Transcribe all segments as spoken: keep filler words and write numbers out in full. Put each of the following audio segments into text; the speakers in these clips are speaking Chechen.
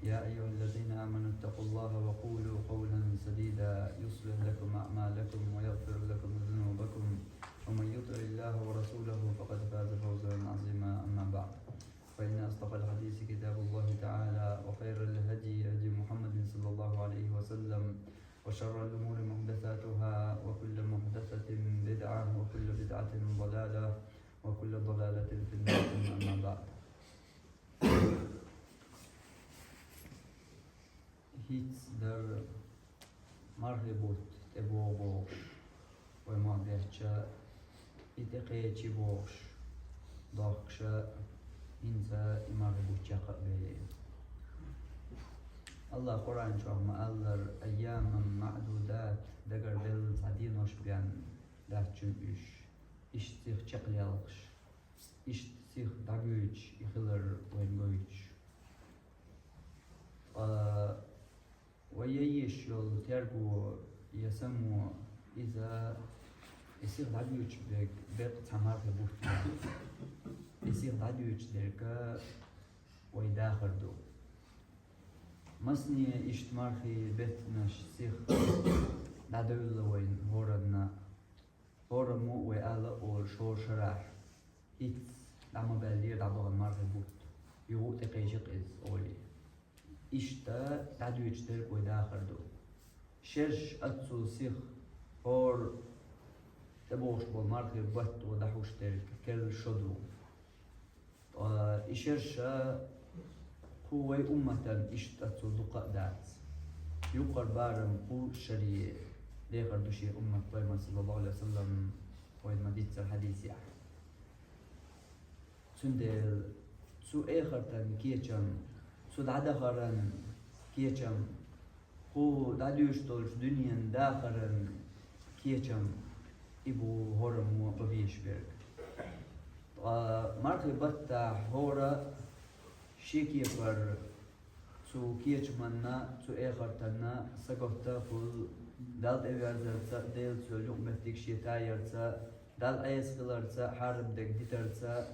يا أيها الذين آمنوا اتقوا الله وقولوا قولا سديدا يصلح لكم أعمالكم ويغفر لكم ذنوبكم ومن يطع الله ورسوله فقد فاز فوزا عظيما. أما بعد، فإن أصدق الحديث كتاب الله تعالى وخير الهدي هدي محمد صلى الله عليه وسلم وشر الأمور محدثاتها وكل محدثة بدعة وكل بدعة ضلالة وكل ضلالة في النار. أما بعد. ХӀинца дара мархий бутт тӀебогӀу бохуш, вай ма беттача, и тӀекхечи бохуш, дохкуша, хӀинца и мархий бутт чекх а бе. Аллах Къуръан чохь ма-аллара: «Айяман маӀдудат», дагардевлла цхьа денош бен дац уьш, иштта сиха чекхлелхаш, иштта сиха дӀагойтуш и хилар вайна гойтуш. Ткъа вай ян езаш йолу терго я само, иза и сиха дӀагойтуш берг беккъа цхьа мархий бутт бу. И сиха дӀадойтуш дерг вай дахар ду. Масане иштта мархий беттанаш сиха дӀадевлла вайна хӀоранна. ХӀораммо а вай ала а олуш хӀора шарахь, хӀинца дӀа ма баьллера дӀадахана мархий бутт, юха а тӀекхечи-кх иза олий. Иштта дӀадойтуш дерг вай дахар ду. Шераш аццул сиха хӀора тӀебогӀуш болу мархий баттахь дӀахьуш дерг керла шо ду. Ткъа и шераш кху вай умматан иштта аццул дукха а дац. Юккъера барам кху шаре дехар ду шен уммат Пайхамар, саллаллаху Ӏалайхи ва саллам, вайна ма-дийццара хьадисехь. Цундела цу эхартан кечам, цу дӀадахаран кечам, кху дӀадоьдуш долчу дуьненан дахаран кечам, и бу хӀораммо бан безаш берг. Ткъа мархий баттахь хӀора шен кепара цу кечаманна, цу эхартанна сагатта хуьлу, Далла тӀеверзарца, Делаца юкъаметтиг шен таярца, Далла Ӏеса хиларца, хьарам дерг дитарца,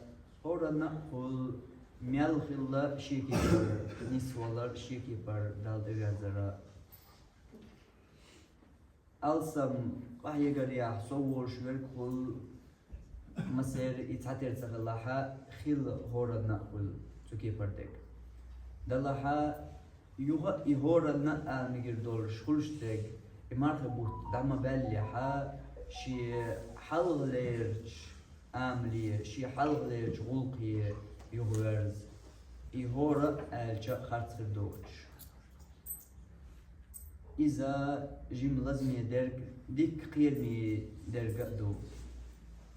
хӀоранна а хуьлу мел хилла шен кепара нисвалар, шен кепара Далла тӀеверзара. Алсам къахьегарехь сов волуш верг хуьлу, массеран и цхьатера ца хилахь а, хилла хӀоранна а хуьлу цу кепара дерг. Делахь а, юха а и хӀоранна а ала мегар долуш хуьлуш дерг, и мархий бутт дӀа ма баьллехь а, шен хьалхалерчу амале, шен хьалхалерчу гӀуллакхе юхаверза, и хӀора а аьлча а харц хир доцуш. Иза жима лазаме дерг, дикка кхераме дерг а ду.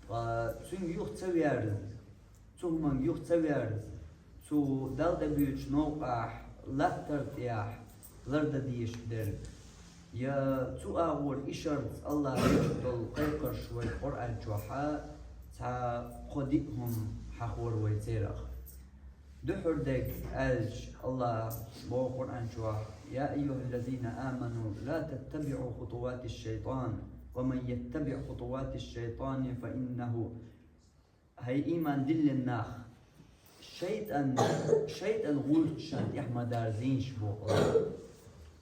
Ткъа цуьнга юха ца верза, цу хӀуманга юха ца верза, цу Далла тӀебоьдучу новкъахь латтар тӀехь лардан дезаш дерг, я цу агӀор ишарца Аллах деш долу кхайкхарш вай Къуръан чохь а цхьа кхо-диъ хӀума хьахор вай церах. Дуьххьара дерг аьлча, Аллах боху Къуръан чохь: «Я айюхаллазина аману, ла таттабиъу хутуватиш шайтан, ва ман яттабиъ хутуватиш шайтани, фа иннаху». Хьай ийман диллина нах, шайтан, шайтан гӀулчашна тӀехь ма дарзийша, боху Аллах.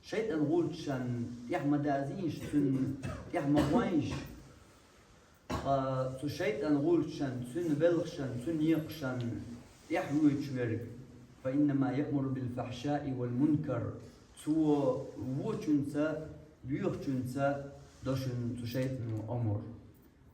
Шайтан гӀулчашна тӀехь ма дарзийша, цуьнан тӀехь ма гӀойша. Ткъа цу шайтан гӀулчашна, цуьнан белхашна, цуьнан некъашна тӀехь воьдуш верг, фа иннама яъмуру бил фахьшаи вал мункар, цо вочуьнца, боьхачуьнца до шуна цу шайтано омра.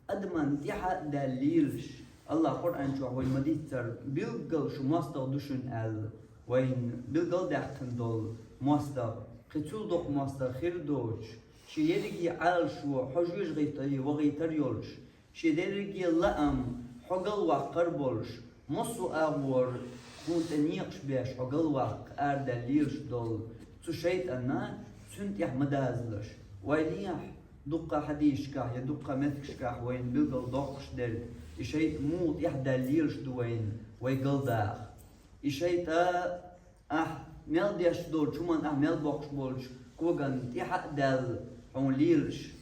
Адамна тӀаьхьа а даьлла лелаш, Аллах Къуръан чохь вайна ма-дийццара, билггал шу мостагӀа ду шуна аьлла, вайна билггал даьккхина долу мостагӀа, кхин цул доккха мостагӀа хир доцуш, шен ерриге Ӏалашо хьо жоьжахатий вахийтар йолуш, шен дерриге лаам хьо галваккхар болуш, массо а агӀор хьуна тӀе некъаш беш хьо галваккха арадаьлла лелаш долу цу шайтанна, цуьнан тӀехь ма дазалаш. Вай лехьа дуккха хьадисашкахь я дуккха меттигашкахь вайна билггал доккхуш дерг, и шайтан муха тӀехь даьлла лелаш ду вайна, вай галдаха. И шайтан ахь мел деш долчу хӀуманна, ахь мел боккхуш болчу коганна тӀаьхьа а даьлла хьуна лелаш.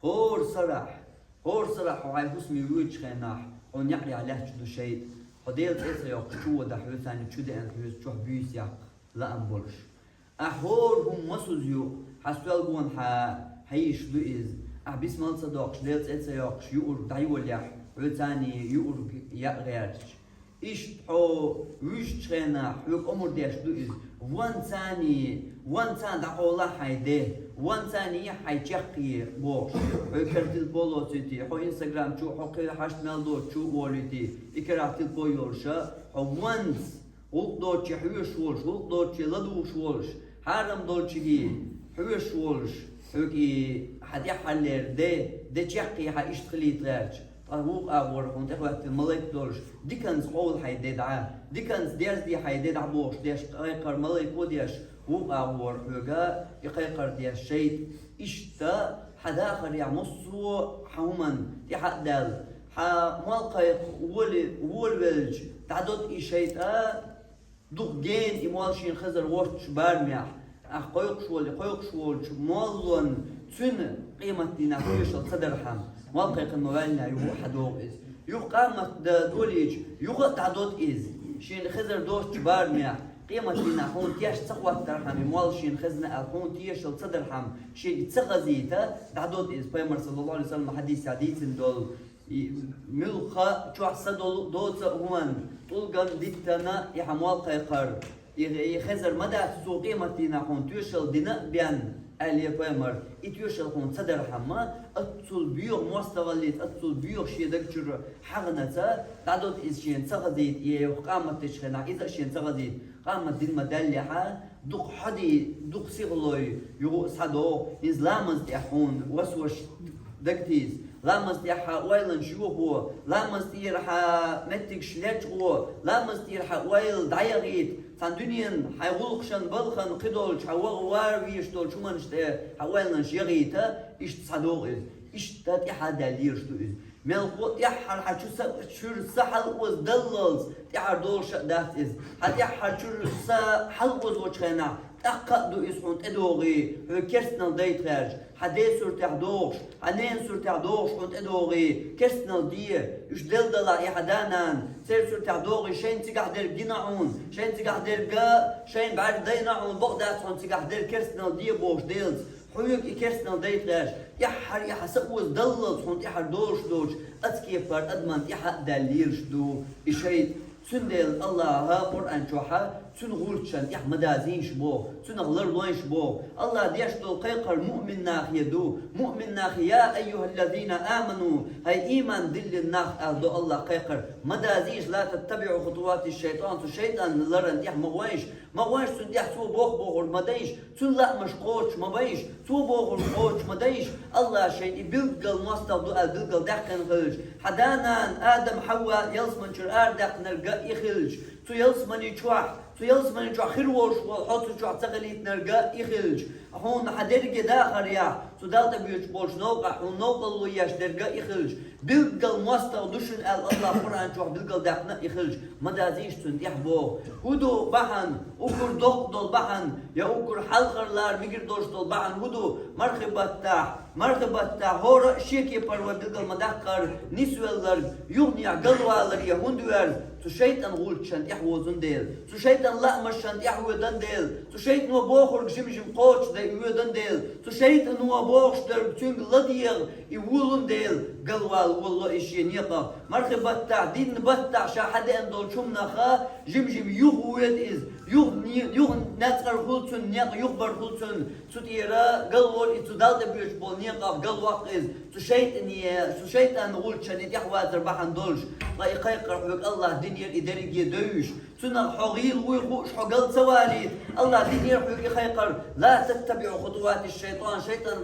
ХӀора сарахь, хӀора сарахь хьо хьайн хӀусаме воьдучу хенахь, хьуна некъарехь лаьтташ ду шайтан. Хьо Делан цӀе а ца йоккхуш чу вода хьоьца, царна чу деана хьоьца чохь буьйса яккха. лаам болуш. Ахь хӀора хӀума масуза юкъа, хьан стоьл гона хьа, хьан йиш ду иза. Ахь бисмал ца доккхуш, Делан цӀе ца йоккхуш, юург дӀайолехь, хьоьцаний юург яа гӀерташ. Иштта хьо вуьжучу хенахь хьоьга омра деш ду иза. Вон царний, вон царна дӀакъовлахь хьайн де, вон царний хьайн чеккхе бохуш. Хьоьга кара тилпо лоцуьйтий, хьо инстаграм чу, хьо кхин хьашт мел доцу чу а волуьйтий, и карахь тилпо йолуша, хьо вонца гӀуллакх доцучу хьоьжуш волуш, гӀуллакх доцучу ладугӀуш волуш, хьарам долчуьнгий хьоьжуш волуш, хьоьга и хьан тӀаьххьарлера де, де чеккхе хьан иштта хилийта гӀерташ. Ткъа вукху агӀор хьуна тӀехӀоьттина малайк долуш, диканца къовла хьайн де дӀа, диканца дерзаде хьайн де дӀа бохуш деш кхайкхар малайко деш, вукху агӀор хьоьга и кхайкхар деш шайтӀа. Иштта хьан дахарехь массо а хьан хӀуманна тӀаьхьа а даьлла, хьан мол кхайкха воли-, волавелча, дӀадода и шайтӀа, дукха гена и мол шена хезар воцучу барамехь, ахь кхойкхуш волий, кхойкхуш волчу моллонна цуьнан къематдийнахь тоьшалла ца дархьама, мол кхайкхина ма ваьллинехь юха а хьан догӀу иза. Юха къамат дан долийча, юха а дӀадода иза. Шена хезар доцучу барамехь, къематдийнахь хьуна теш ца хӀоттархьама, и мол шена хезна аьлла хьуна тоьшалла ца дархьама, шена и ца хазийта, дӀадода иза. Пайхамар, саллаллаху Ӏалайхи ва саллам, хьадисехь дийцина долу, и муьлхха чохь са долу доца а хӀуманна, тӀулган диттана и хьан мол кхайкхар, и, и хезар ма дац цо къематдийнахь хьуна тоьшалла дина а бен, аьлла пайхамар, и тоьшалла хьуна ца дархьама, аццул боьха мостагӀаллица, аццул боьха шен даг чуьра хьагӀанаца, дӀадода иза шена ца хазийта, и юха къамат дечу хенахь иза а шена ца хазийта, къамат дина ма даьллехьа, дукха хьади, дукха сихалой юха а схьадогӀу, иза ламаз тӀехь хьуна васваш дагтийса. Ламаз тӀехь хьан ойланаш йохо, ламаз тӀера хьан меттигаш лечкъо, ламаз тӀера хьан ойла дӀаяхийта, цхьана дуьненан хьайн гӀуллакхашан балхана кхидолчу хьан ваха вара везаш долчу хӀуманаш тӀе хьан ойланаш яхийта, иштта схьадогӀу иза. Иштта тӀаьхьа даьлла лелаш ду иза. Мелхо а тӀаьххьара хьан чу са, чуьра са хьалаоза даллалц, тӀаьхьара долуш а дац иза. Хьан тӀаьххьара чуьра са хьалаозочу хенахь, тӀаккха а ду иза хьуна тӀедогӀий, хьоьга керстанал дайта гӀерташ, хьан ден суртехь догӀуш, хьан ненан суртехь догӀуш хьуна тӀедогӀий, керстанал де, уьш делла далахь и хьан да-нана, церан суртехь догӀий, шайна цигахь дерг гина хьуна, шайна цигахь дерг, шайна бӀаьрг дайна хьуна, бакъ дац хьуна цигахь дерг, керстанал де бохуш Делаца. Хьоьга и керстанал дайта гӀерташ, тӀаьххьара и хьан са оза даллалц хьуна тӀаьхьара долуш доцуш, ацкепара адаман тӀаьхьа а даьлла лелаш ду и шайтӀа. Цундела Аллаха Къуръан чохьа цуьнан гӀулчашна тӀехь ма дазийша боху, цуьнах ларлойша боху. Аллаха деш долу кхайкхар муъмин нахе ду. Муъмин нахе: «Я айюхаллазина аману», хӀай ийман диллина нах, аьлла до Аллаха кхайкхар. Ма дазийша, «ла таттабиӀу хутувати шайтӀан», цу шайтӀанан ларан тӀехь ма гӀойша. Ма гӀойша цунна тӀехь, цо боху бохург ма дайша, цуьнан лаамаш кхочуш ма байша, цо бохург кхочуш ма дайша. Аллаха шайна и билггал мостагӀа ду аьлла билггал даьккхина хилча, хьан да-нана Адам, Хьавва ялсамани чуьра арадаьккхинарг а и хилча, цу ялсамани чохь, цу ялсамани чохь хир волуш волу хьо цу чохь ца хилийтинарг а и хилча, хьуна хьан дерриге дахарехь, цу Далла тӀебоьдуш болчу новкъахь хьуна новкъарло еш дерг а и хилча, билггал мостагӀа ду шуна аьлла Аллаха Къуръан чохь билггал даьккхина а и хилча, ма дазийша цунна тӀехь боху. ХӀун ду бахьана? Уггар доккха долу бахьана, я уггар хьалхара лара мегар долуш долу бахьана хӀун ду? Мархи баттахь, мархи баттахь хӀора а шен кепара вай билггал ма даккхара, нисвелларг, юха некъ галвалар я хӀунда верза? Цу шайтӀан гӀулчашна тӀехь возун дела, цу шайтӀан лаамашна тӀехь воьдан дела, цу шайтӀано бохург жим-жим кхочушдан воьдан дела, цу шайтӀано бохуш дерг цуьнга ладегӀа и волун дела, галвала волало и шен некъах. Мархи баттахь, дийнна баттахь ша хьадеана долчу хӀуманах жим-жим юха воьду иза, юха не-, юха нецкъара хуьлу цуьнан некъ, юхабар хуьлу цуьнан, цу тӀера галволу и, цу Далла тӀебоьдуш болу некъах галваккха иза, цу шайтӀане, цу шайтӀан гӀулчашна и тӀехь вазар бахьана долуш, ткъа и кхайкхар хьоьга Аллаха динера и дерриге девзаш, цунах хьо гӀийла вуй хууш хьо гал ца валийта, Аллаха динера хьоьга и кхайкхар: «Ла таттабиӀу хутувати шайтӀан», шайтӀан,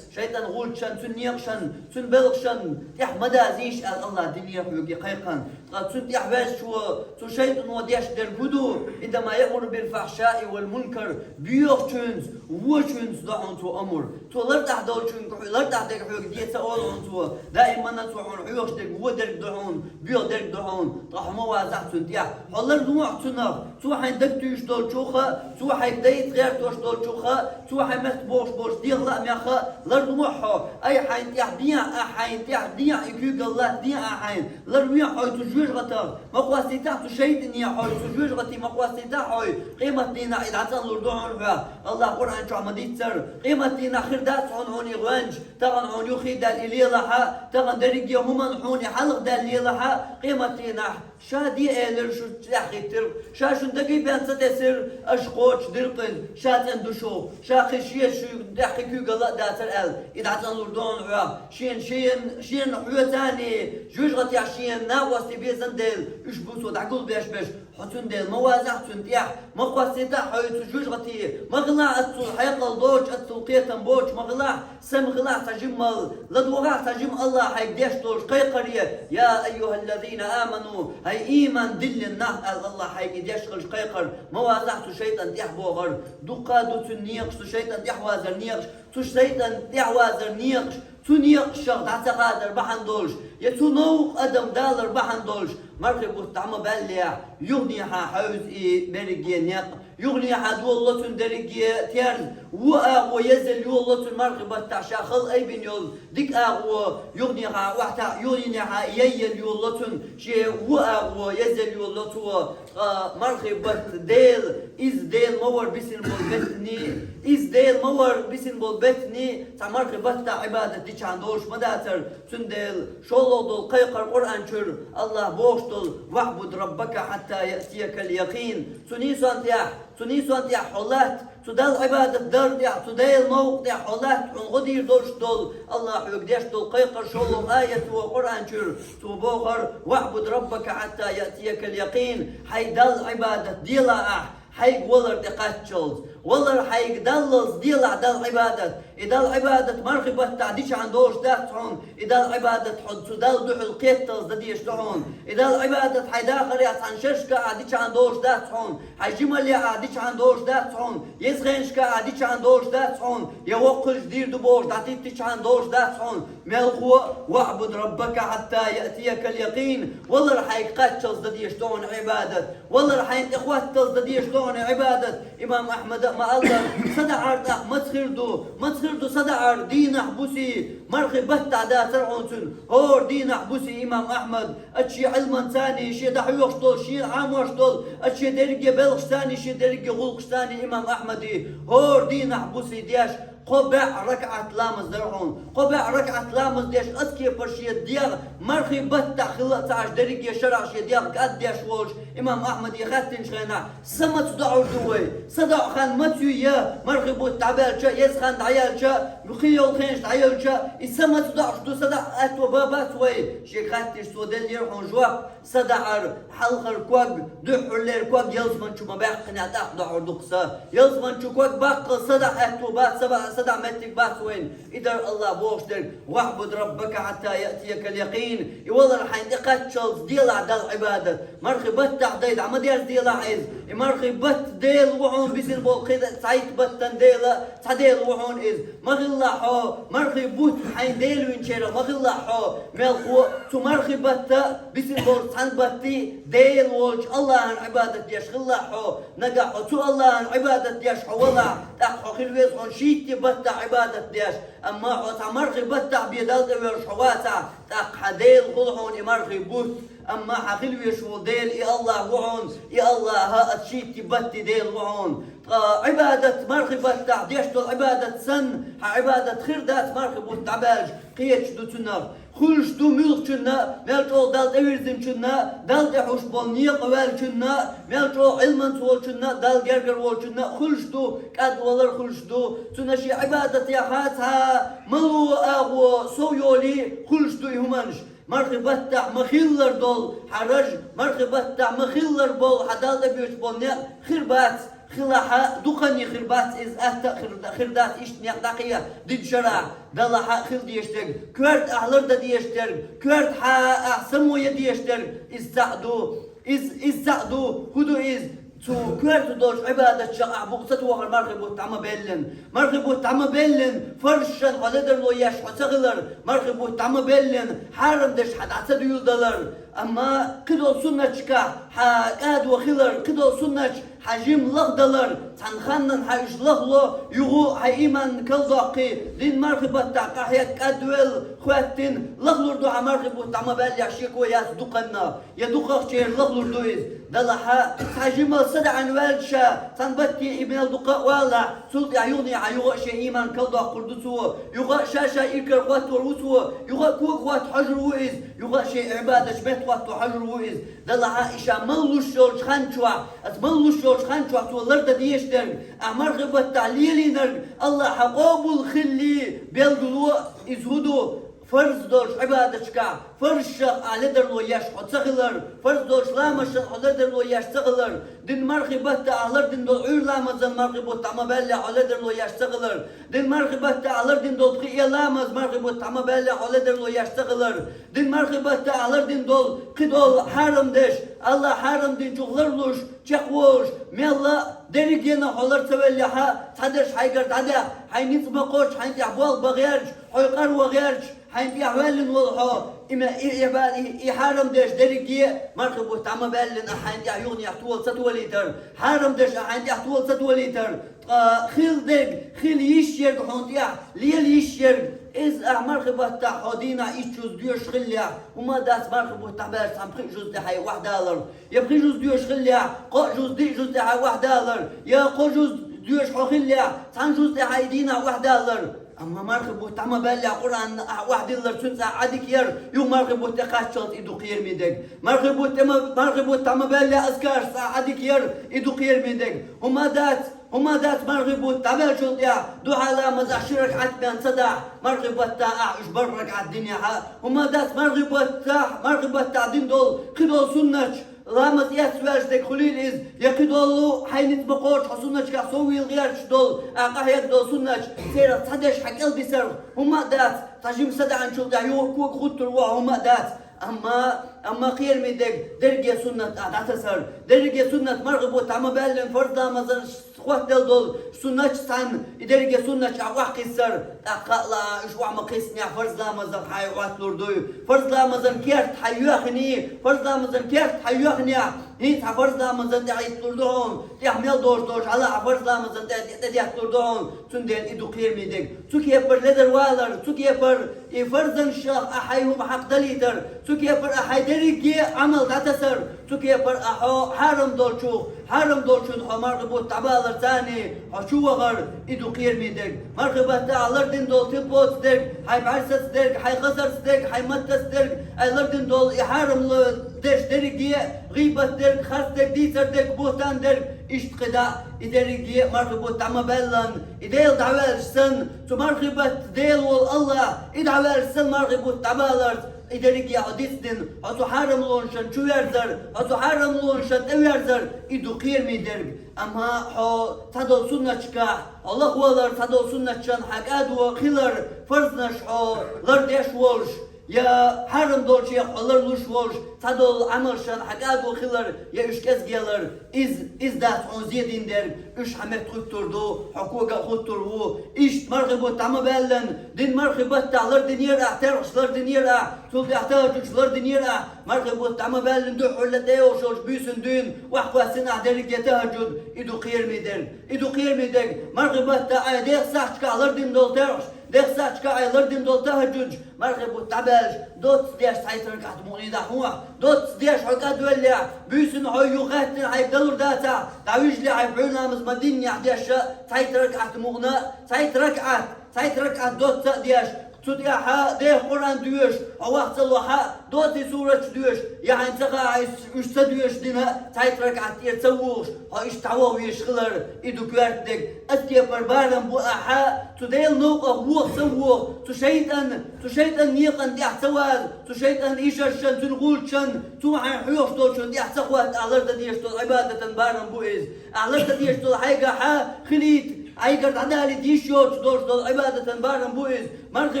шайтӀан гӀулчашна, цуьнан некъашна, цуьнан белхашна тӀехь ма дазийша аьлла Аллаха динера хьоьга и кхайкхар. Ткъа цунна тӀехь ваьзчо, цу шайтӀано деш дерг хӀун ду? «Иннама яъмуру бил фахьшаи вал мункар», боьхачуьнца, вочуьнца до хьуна цо омра. Цо лартӀахь долчуьнга хьо-, лартӀахь дерг хьоьга де ца олу хьуна цо. Даимана цо хьуна хьоьхуш дерг вон дерг до хьуна, боьха дерг до хьуна. Ткъа хьо ма вазахь цунна тӀехь. Хьо лар нохь Цунах, цо хьайн даг туьйш долчуха, цо хьайга дайца гӀертош долчуха, цо хьайн метта бохуш болчу дегӀан лаамеха лардумо хьо, ай хьайн тӀехь дехьа, а хьайн тӀехь дехьа, и куьйгалла дехьа а хьайн, ларве хьо цу жоьжахатах, ма хӀоттийтахь цу шайтӀане хьо цу жоьжахатий, ма хӀоттийтахь хьо, къематдийнахь и дӀацӀанлур ду хьуна хьох. АллахӀа Къуръан чохь ма дийццара, къематдийнахь хир дац хьуна хьуна и гӀоьнча, тахана хьуна юххе даьлла и лелахь а, тахана дерриге а хӀуманна хьуна и хьалха даьлла лелахь а, къематдийнахь Ша де элира шу тӀехь хӀиттира, ша шун дагий бен ца тесира, аша кхочуш дира кхин, ша цӀена ду шу, ша кхин шен шуьга тӀехь кхин куьйгалла а дацара аьлла, и дӀацӀанлур ду хьуна хьох, шена, шена, шена хьоьцаний, жоьжахатехь шена накъостий безан дела, уьш бу цо дӀагулбеш берш, хьо цундела ма вазахь цунна тӀехь, ма хӀоттийтахь хьо цу жоьжахатий, ма хилахь ас цул хьекъал доцуш, ас цул кхетам боцуш ма хилахь, Сема хилахь цхьа жимма, ладогӀахь цхьа жимма АллахӀа хьайга деш долуш кхайкхаре, я айюхаллазина аману, хӀай ийман диллина нах, аьлла АллахӀа хьайга и деш хилча кхайкхар, ма вазахь цу шайтӀан тӀехь бохура, дуккха а ду цуьнан некъаш, цу шайтӀан тӀехь вазар некъаш, цу шайтӀан тӀехь вазар некъаш, цу некъашах дӀа ца хадара бахьана долуш, я цу новкъа адам далар бахьана долуш, мархи бутт дӀа ма баьллехь, юханехьа хьевза и берриге некъ, Юханехьа долало цунна дерриге терза, вон агӀо езъелла йолало цунна мархи баттахь ша хала айбина йолу дика агӀо, юханехьа охьатаӀа, юханехьа яйъелла йолало цунна шен вон агӀо езъелла йолало цо, ткъа мархи батта Дела, иза Дела ма вара бисина болу беттаний, иза Дела ма вара бисина болу беттаний, цхьа мархи баттахь Ӏибадат дичахьана долуш ма дацара, цундела шолгӀа долу кхайкхар Къуръан чуьра, АллахӀа бохуш долу: «ВаӀбуд раббака хьатта яътиякал якъин». Цу нийсонна тӀехь, цу нийсонна тӀехь хьо латта, цу Далла Ӏибадат дарна тӀехь, цу Делан новкъа тӀехь хьо латта, хьуна гӀо дийр долуш долу, АллахӀа хьоьга деш долу кхайкхар шолгӀа аят ву Къуръан чуьра. Цо бохура: «ВаӀбуд раббака хьатта яътиякал якъин». Хьайн Далла Ӏибадат делахь ахь, хьайга валар тӀе кхаччалц. Валар хьайга даллалц делахь Далла Ӏибадат. И Далла Ӏибадат мархи баттахь дичахьана долуш дац хьуна. И Далла Ӏибадат хьо цу Далла дуьхьал кхетталц дан дезаш ду хьуна. И Далла Ӏибадат хьайн дахарехь цхьана шерашкахь дичахьана долуш дац хьуна. Хьайн жималлехь дичахьана долуш дац хьуна. Еза хенашкахь дичахьана долуш дац хьуна. Я воккхалш дийр ду бохуш дӀатиттичахьана долуш дац хьуна. Мелхо: «ВаӀбуд раббака хьатта яътиякал якъин». Валар хьайга кхаччалц дан дезаш ду хьуна Ӏибадат. Валар хьайна тӀе хӀотталц дан дезаш ду хьуна Ӏибадат. Имам Ахьмада а ма-аллара, садаӀар тӀаккха маца хир ду? Маца хир ду садаӀар дийнахь, буси, мархи баттахь дацара хьуна цуьнан? ХӀора дийнахь, буси имам Ахьмад, ачу шен Ӏилманцаний, шен дӀахьоьхуш долу, шен Ӏамош долу, ачу шен дерриге белхашцаний, шен дерриге гӀуллакхашцаний имам Ахьмаде, хӀора дийнахь, буси деш, кхо бӀе ракаӀат ламаз дара хьуна. Кхо бӀе ракаӀат ламаз деш, аса кепара шен дегӀ мархи баттахь хилла а ца Ӏаш, дерриге шарахь шен дегӀ кӀаддеш волуш, имам Ахьмаде хаьттинчу хенахь: «Са маца доӀур ду вай? СадаӀа хан маца ю я мархи бутт дӀабаьлча, еза хан дӀаяьлча, кхин йолу хенаш дӀайевлча, и са маца доӀуш ду, садаӀа аьтто бан бац вай?» Шега хаьттинчу цо деллера хьуна жоп: СадаӀар хьалхара ког, дуьххьарлера ког ялсамани чу ма баьккхинехь тӀаккха доӀур ду-кх са. Ялсамани чу ког баккхалц садаӀа аьтто бац, садаӀа, садаӀа меттиг бац вайна. И дара АллахӀа бохуш дерг: «ВаӀбуд раббака хьатта яътиякал якъин». И валар хьайна тӀе кхаччалц делахь Далла Ӏибадат. Мархи баттахь дай дӀа ма дерзаделахь иза. И мархи батта Дела ву хьуна бисина болу кхин цхьайтта баттан Дела, цхьа Дела ву хьуна иза. Ма хилалахь хьо мархи бутт хьайн Дела винчеран, ма хилалахь хьо мелхо, цу мархи батта бисина болчу цхьана баттий Дела волчу АллахӀан Ӏибадат деш хилалахь хьо. Нагахь хьо цу АллахӀан Ӏибадат деш хьо валахь, тӀаккха хьо хила веза хьуна шийтта баттахь Ӏибадат деш. Амма хьо цхьа мархи баттахь бен Далла тӀе воьрзуш хьо вацахь, тӀаккха хьан Дела хуьлу хьуна и мархи бутт. Амма хьан хила везаш волу Дела и АллахӀ ву хьуна, и АллахӀ а аса шийтта батти Дела ву хьуна. Ткъа Ӏибадат мархи баттахь деш долу Ӏибадат санна, хьан Ӏибадат хир дац мархи бутт дӀабаьлча, кхеташ ду цунах. Хуьлуш ду муьлххачунна, мел чӀогӀа Далла тӀевирзинчунна, Далла тӀе хьуш болу некъа ваьллачунна, мел чӀогӀа Ӏилманца волчунна, Далла гергара волчунна хуьлуш ду, кӀадвалар хуьлуш ду. Цуьнан шен Ӏибадатехь цхьа мало агӀо сов йолий хуьлуш ду и хӀуманаш. Мархи баттахь ма-хиллара долу хьан раж, мархи баттахь ма-хиллара болу хьан Далла тӀебоьдуш болу некъ хир бац, хилахь а дукхане хир бац иза, атта а хир, хир дац иштта некъ дӀакхехьа динан шарахь, делахь а хила дезаш дерг, коьрта ахь лардан дезаш дерг, коьрта хьан ахь само ян дезаш дерг, иза цхьаъ ду. Иза, иза цхьаъ ду, хӀун ду иза? Цу коьрта долчу Ӏибадатах ахь букъ ца тохар мархи бутт дӀа ма беллина. Мархи бутт дӀа ма беллина, фарзашна хьо ледарло еш хьо ца хилар, мархи бутт дӀа ма беллина, хьарам деш хьан дӀа ца дуьйладалар. Амма кхидолу суннаташкахь хьан кӀадо хилар, кхидолу суннаташ хьан жима лахдалар, цхьана ханна хьан уьш лахло, юха хьан ийман калдоккхий, дин мархи баттахь къахьега кӀадвелла, хӀоьттина, лахлур ду хьан мархи бутт дӀа ма беллехь шеко яц дукханна. Я дукхахчеран лахлур ду иза. Делахь а, цхьа жимал садаӀан ваьлча ша, цхьана батте и мел дукха а валахь, цул тӀаьхьа юханехьа юха а шен ийман калдоккхур ду цо, юха а ша-ша иракарахӀоттор ву цо, юха а когахӀотта хьожур ву иза, юха а шен Ӏибадаташ меттахӀотто хьожур ву иза. Делахь а, и ша мала луш йолчу хан чохь, аса мала луш йолчу хан чохь цо лардан дезаш дерг, ахь мархи баттахь лелийнарг, АллахӀа хьан къобал хилли, белгало иза хӀун ду? Фарз долчу Ӏибадаташкахь, фарзашах ахь ледарло еш хьо ца хилар, фарз долчу ламазашах хьо ледарло еш ца хилар, дин мархи баттахь ахь лардина долу Ӏуьйра ламазан мархи бутт дӀа ма беллехь хьо ледарло еш ца хилар, дин мархи баттахь ахь лардина долу пхи э ламаз мархи бутт дӀа ма беллехь хьо ледарло еш ца хилар, дин мархи баттахь ахь лардина долу кхидолу хьарам деш, АллахӀа хьарам динчух ларлуш, чекхволуш, мелла а дерригенах хьо лар ца веллехь а, цхьадерш хьайгара дӀадаьхна, хьайн ницкъ ма кхоччу, хьайна тӀехь болх бан гӀерташ, хьо къар ван гӀерташ, хьайна тӀехь ваьллина волу хьо, и ма-, и, и, и, и хьарам деш дерриге а мархи бутт дӀа ма баьллина, ахь хьайна тӀехь юханехьа тола ца толийтар, хьарам деш ахь хьайна тӀехь тола ца толийтар, ткъа хила дерг, хила йиш ерг хьуна тӀехь, лела йиш ерг, иза ахь мархи баттахь хьо дийнахь итт жуз доьшуш хиллехь, хӀума а дац мархи бутт дӀабаьлча цхьана пхи жуз тӀе хьайн охьадалар. Я пхи жуз доьшуш хиллехь, кхо жуз, диъ жуз тӀе хьайн охьадалар. Я кхо жуз доьшуш хьо хиллехь, цхьана жуз тӀе хьайн дийнахь охьадалар. Амма мархи бутт дӀа ма баьллехь Къуръан ахь охьадиллар, цуьнца ахь Ӏадика яр, юха мархи бутт тӀе кхаччалц и ду кхераме дерг. Мархи бутт тӀе ма-, мархи бутт дӀа ма баьллехь азкаршца ахь Ӏадика яр, и ду кхераме дерг. ХӀума дац, хӀума дац мархи бутт дӀабаьллачул тӀехь, духьа ламаза ахь ши ракаӀат бен ца дахь, мархи баттахь ахь уьш бархӀ ракаӀат динехь а. ХӀума дац мархи баттахь, мархи баттахь дина долу, кхидолу суннаташ, ламаз эцна ваьлча дерг хуьлийла иза, я кхидолу хьайн ницкъ ма кхоччу хьо суннаташкахь сов вийла гӀерташ долу, ахь къахьега долу суннаташ, церах цхьадерш хьан кӀел дисарх, хӀума а дац, цхьа жима садаӀанчул тӀехь юха а кога хӀуттур ву хьо, хӀума а дац. Амма, амма кхераме дерг, дерриге суннат ахь дӀатасар. Дерриге суннат мархи бутт дӀа ма баьллина, фарз ламазан хоттаделла долу суннаташ цхьаьна, и дерриге суннаташ ахь охьакхиссар. ТӀаккха хаала, уьш охьа ма кхиссинехь, фарз ламазах хьайн Ӏотталур дуй? Фарз ламазан керт хьайн йоьхний, фарз ламазан керт хьайн йоьхнехь, хӀинца хьан фарз ламазан тӀе Ӏитталур ду хьуна, тӀехь мел долуш долуш хьала хьан фарз ламазан тӀе, тӀе детталур ду хьуна. Цундела и ду кхераме дерг. Цу кепара ледар валар, цу кепара и фарзанашах ахь хьайн хӀума хьакхадалийтар, цу кепара ахь хьайн дерриге а Ӏамал дӀатасар, цу кепара ахь хьо хьарам долчух, хьарам долчунна хьо мархи бутт дӀабалар царний хьо чу вахар, и ду кхераме дерг. Мархи баттахь ахь лардина долу тилпоца дерг, хьайн бӀаьрсаца дерг, хьайн хазарца дерг, хьайн маттаца дерг, ахь лардина долу и хьарамло дерш дерриге а, гӀийбат дерг, харц дерг, дийцар дерг, бухӀтан дерг, иштта кхидӀа а, и дерриге а мархи бутт дӀа ма баьллан, и Дела дӀаваьлча санна, цу мархи баттахь Дела волу АллахӀ, и дӀаваьлча санна мархи бутт дӀабаларца, и дерриге а хьо дицдина, хьо цу хьарамлонашна чу верзар, хьо цу хьарамлонашна тӀеверзар, и ду кхераме дерг. Амма хьо цхьадолу суннаташкахь хьо лахвалар, цхьадолу суннаташна хьан кӀадо хилар, фарзанаш хьо лардеш волуш, я хьарам долчех хьо ларлуш волуш, цхьадолу Ӏамалшна хьан кӀадо хилар, я уьш кӀезиг ялар, иза, иза дац хьуна зен дина дерг, уьш хьан метта хӀуттур ду, хьо кога а хӀуттур ву. Иштта мархи бутт дӀа ма баьллан, дин мархи баттахь лардинера ахь, терхьаш лардинера ахь, цул тӀаьхьа тахӀажжудаш лардинера ахь, мархи бутт дӀа ма баьллина, дуьххьарле тӀейогӀуш йолчу буьйсанна дуьйна охьакхоьссина ахь дерриге тахӀажжуд, и ду кхераме дерг. И ду кхераме дерг, мархи баттахь ахь деха сахьташкахь лардина долу терхьаш, деха сахьташкахь ахь лардина долу тахӀажжудаш, мархи бутт дӀабаьлча, доцца деш цхьайтта ракаӀат мукъане дӀахьо, доцца деш хьо кӀадвеллехь, буьйсанна хьо юхагӀаьттина хьайга далур дацахь, дӀавижале хьайн пхьуьйра ламаз ма диннехь деш цхьайтта ракаӀат мукъана, цхьайтта ракаӀат, цхьайтта ракаӀат доцца а деш, цу тӀехь деха Къуръан доьшуш, хьо ваха ца лохь а, доций сураташ доьшуш, я хьайна ца хаахь уьш ца доьшуш дина, цхьайтта ракаӀат тӀера ца вогӀуш, хьо иштта дӀаваха везаш хилар, и ду коьрта дерг. Оцу кепара барам бу ахьа, цу Делан новкъах воха ца воха, цу шайтӀан, цу шайтӀан некъан тӀехь ца ваза, цу шайтӀан ишаршна, цуьнан гӀулчашна, цо хьайна хьоьхуш долчунна тӀехь ца хӀотта, ахь лардан дезаш долу Ӏибадатан барам бу иза. Ахь лардан дезаш долу хьайгахьа хилийта, Хьайгара дӀадалийта йиш йоцуш долуш долу Ӏибадатан барам бу иза. Мархи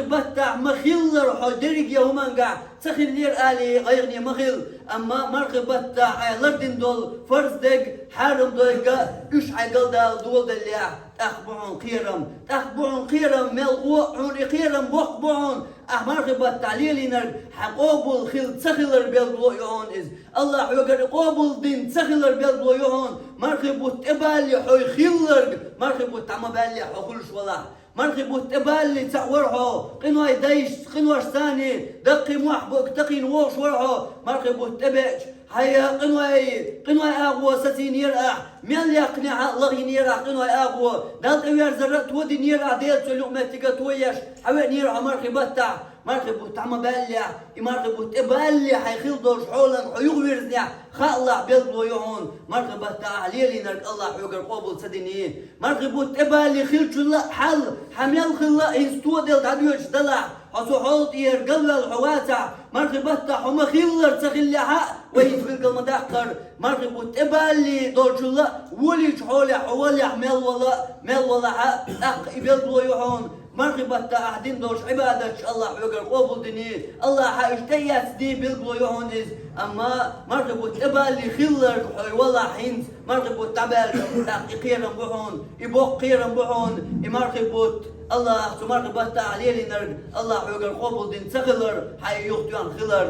баттахь ма-хиллара хьо дерриге хӀумангахь ца хиллера алий, гӀайгӀане ма хила. Амма мархи баттахь хьайн лардина долу фарз дерг, хьарам дерг, уьш хьайн галдала доладаллехь, тӀаккха бу хьуна кхерам. ТӀаккха бу хьуна кхерам, мел гӀо хьуна и кхерам боккха бу хьуна. Ахь мархи баттахь лелийнарг хьан къобал хила ца хилар белгало ю хьуна иза. Аллахь хьоьгара къобал дина ца хилар белгало ю хьуна, мархи бутт тӀебалле хьой хилларг, мархи бутт дӀа ма баьлле хьо хуьлуш валахь. Мархи бутт тӀебалле цхьаъ вара хьо, къиной дайшца, къиношцаний, даккхий мохь бага такхийна вогӀуш вара хьо, мархи бутт тӀебеача, хьайн къиной, къиной агӀо сацийнера ахь, мел яьккхинехь а лахийнера ахь къиной агӀо, Далла тӀеверзар а тодийнера ахь, Делаца юкъаметтиг а тоеш, хьан веанера хьо мархи баттахь. Мархи бутт дӀа ма баьллехь, и мархи бутт тӀебалле хьайн хила долуш хьолан хьо юхавирзинехь, хаалахь белгало ю хьуна, мархи баттахь ахь лелийнарг Аллахь хьоьгара къобал ца диний. Мархи бутт тӀебалле хиллачул а хьал, хьан мел хилла а хӀинца тоделла дӀадоьдуш далахь, хьо цу хьола тӀера галваьлла хьо вацахь, мархи баттахь хьо ма-хиллара ца хиллехь а, вай хӀинца билгал ма даккхара, мархи бутт тӀебалле долчул а волийчу хьолехь хьо валехь мел вала, мел валахь а, тӀаккха и белгало ю хьуна, мархи баттахь ахь дина долуш Ӏибадаташ Аллахь хьоьгара къобал диний, Аллахьа уьш тӀеэцний белгало ю хьуна иза. Амма мархи бутт тӀебалле хилларг хьой валахь хӀинца, мархи бутт дӀабаьлча, тӀаккха и кхерам бу хьуна, и боккха кхерам бу хьуна, и мархи бутт, Аллахь цу мархи баттахь лелийнарг Аллахь хьоьгара къобал дина ца хилар, хьайн юхатоьхна хилар.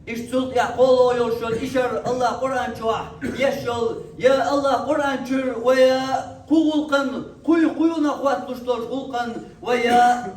Иштта цул тӀаьхьа кхоалгӀа йолуш йолу ишар Аллахь Къуръан чохь еш йолу, я Аллахь Къуръан чуьра вай кху гӀуллакхан, кхуьй кхуьйгӀунах хӀотталуш долчу гӀуллакхан вай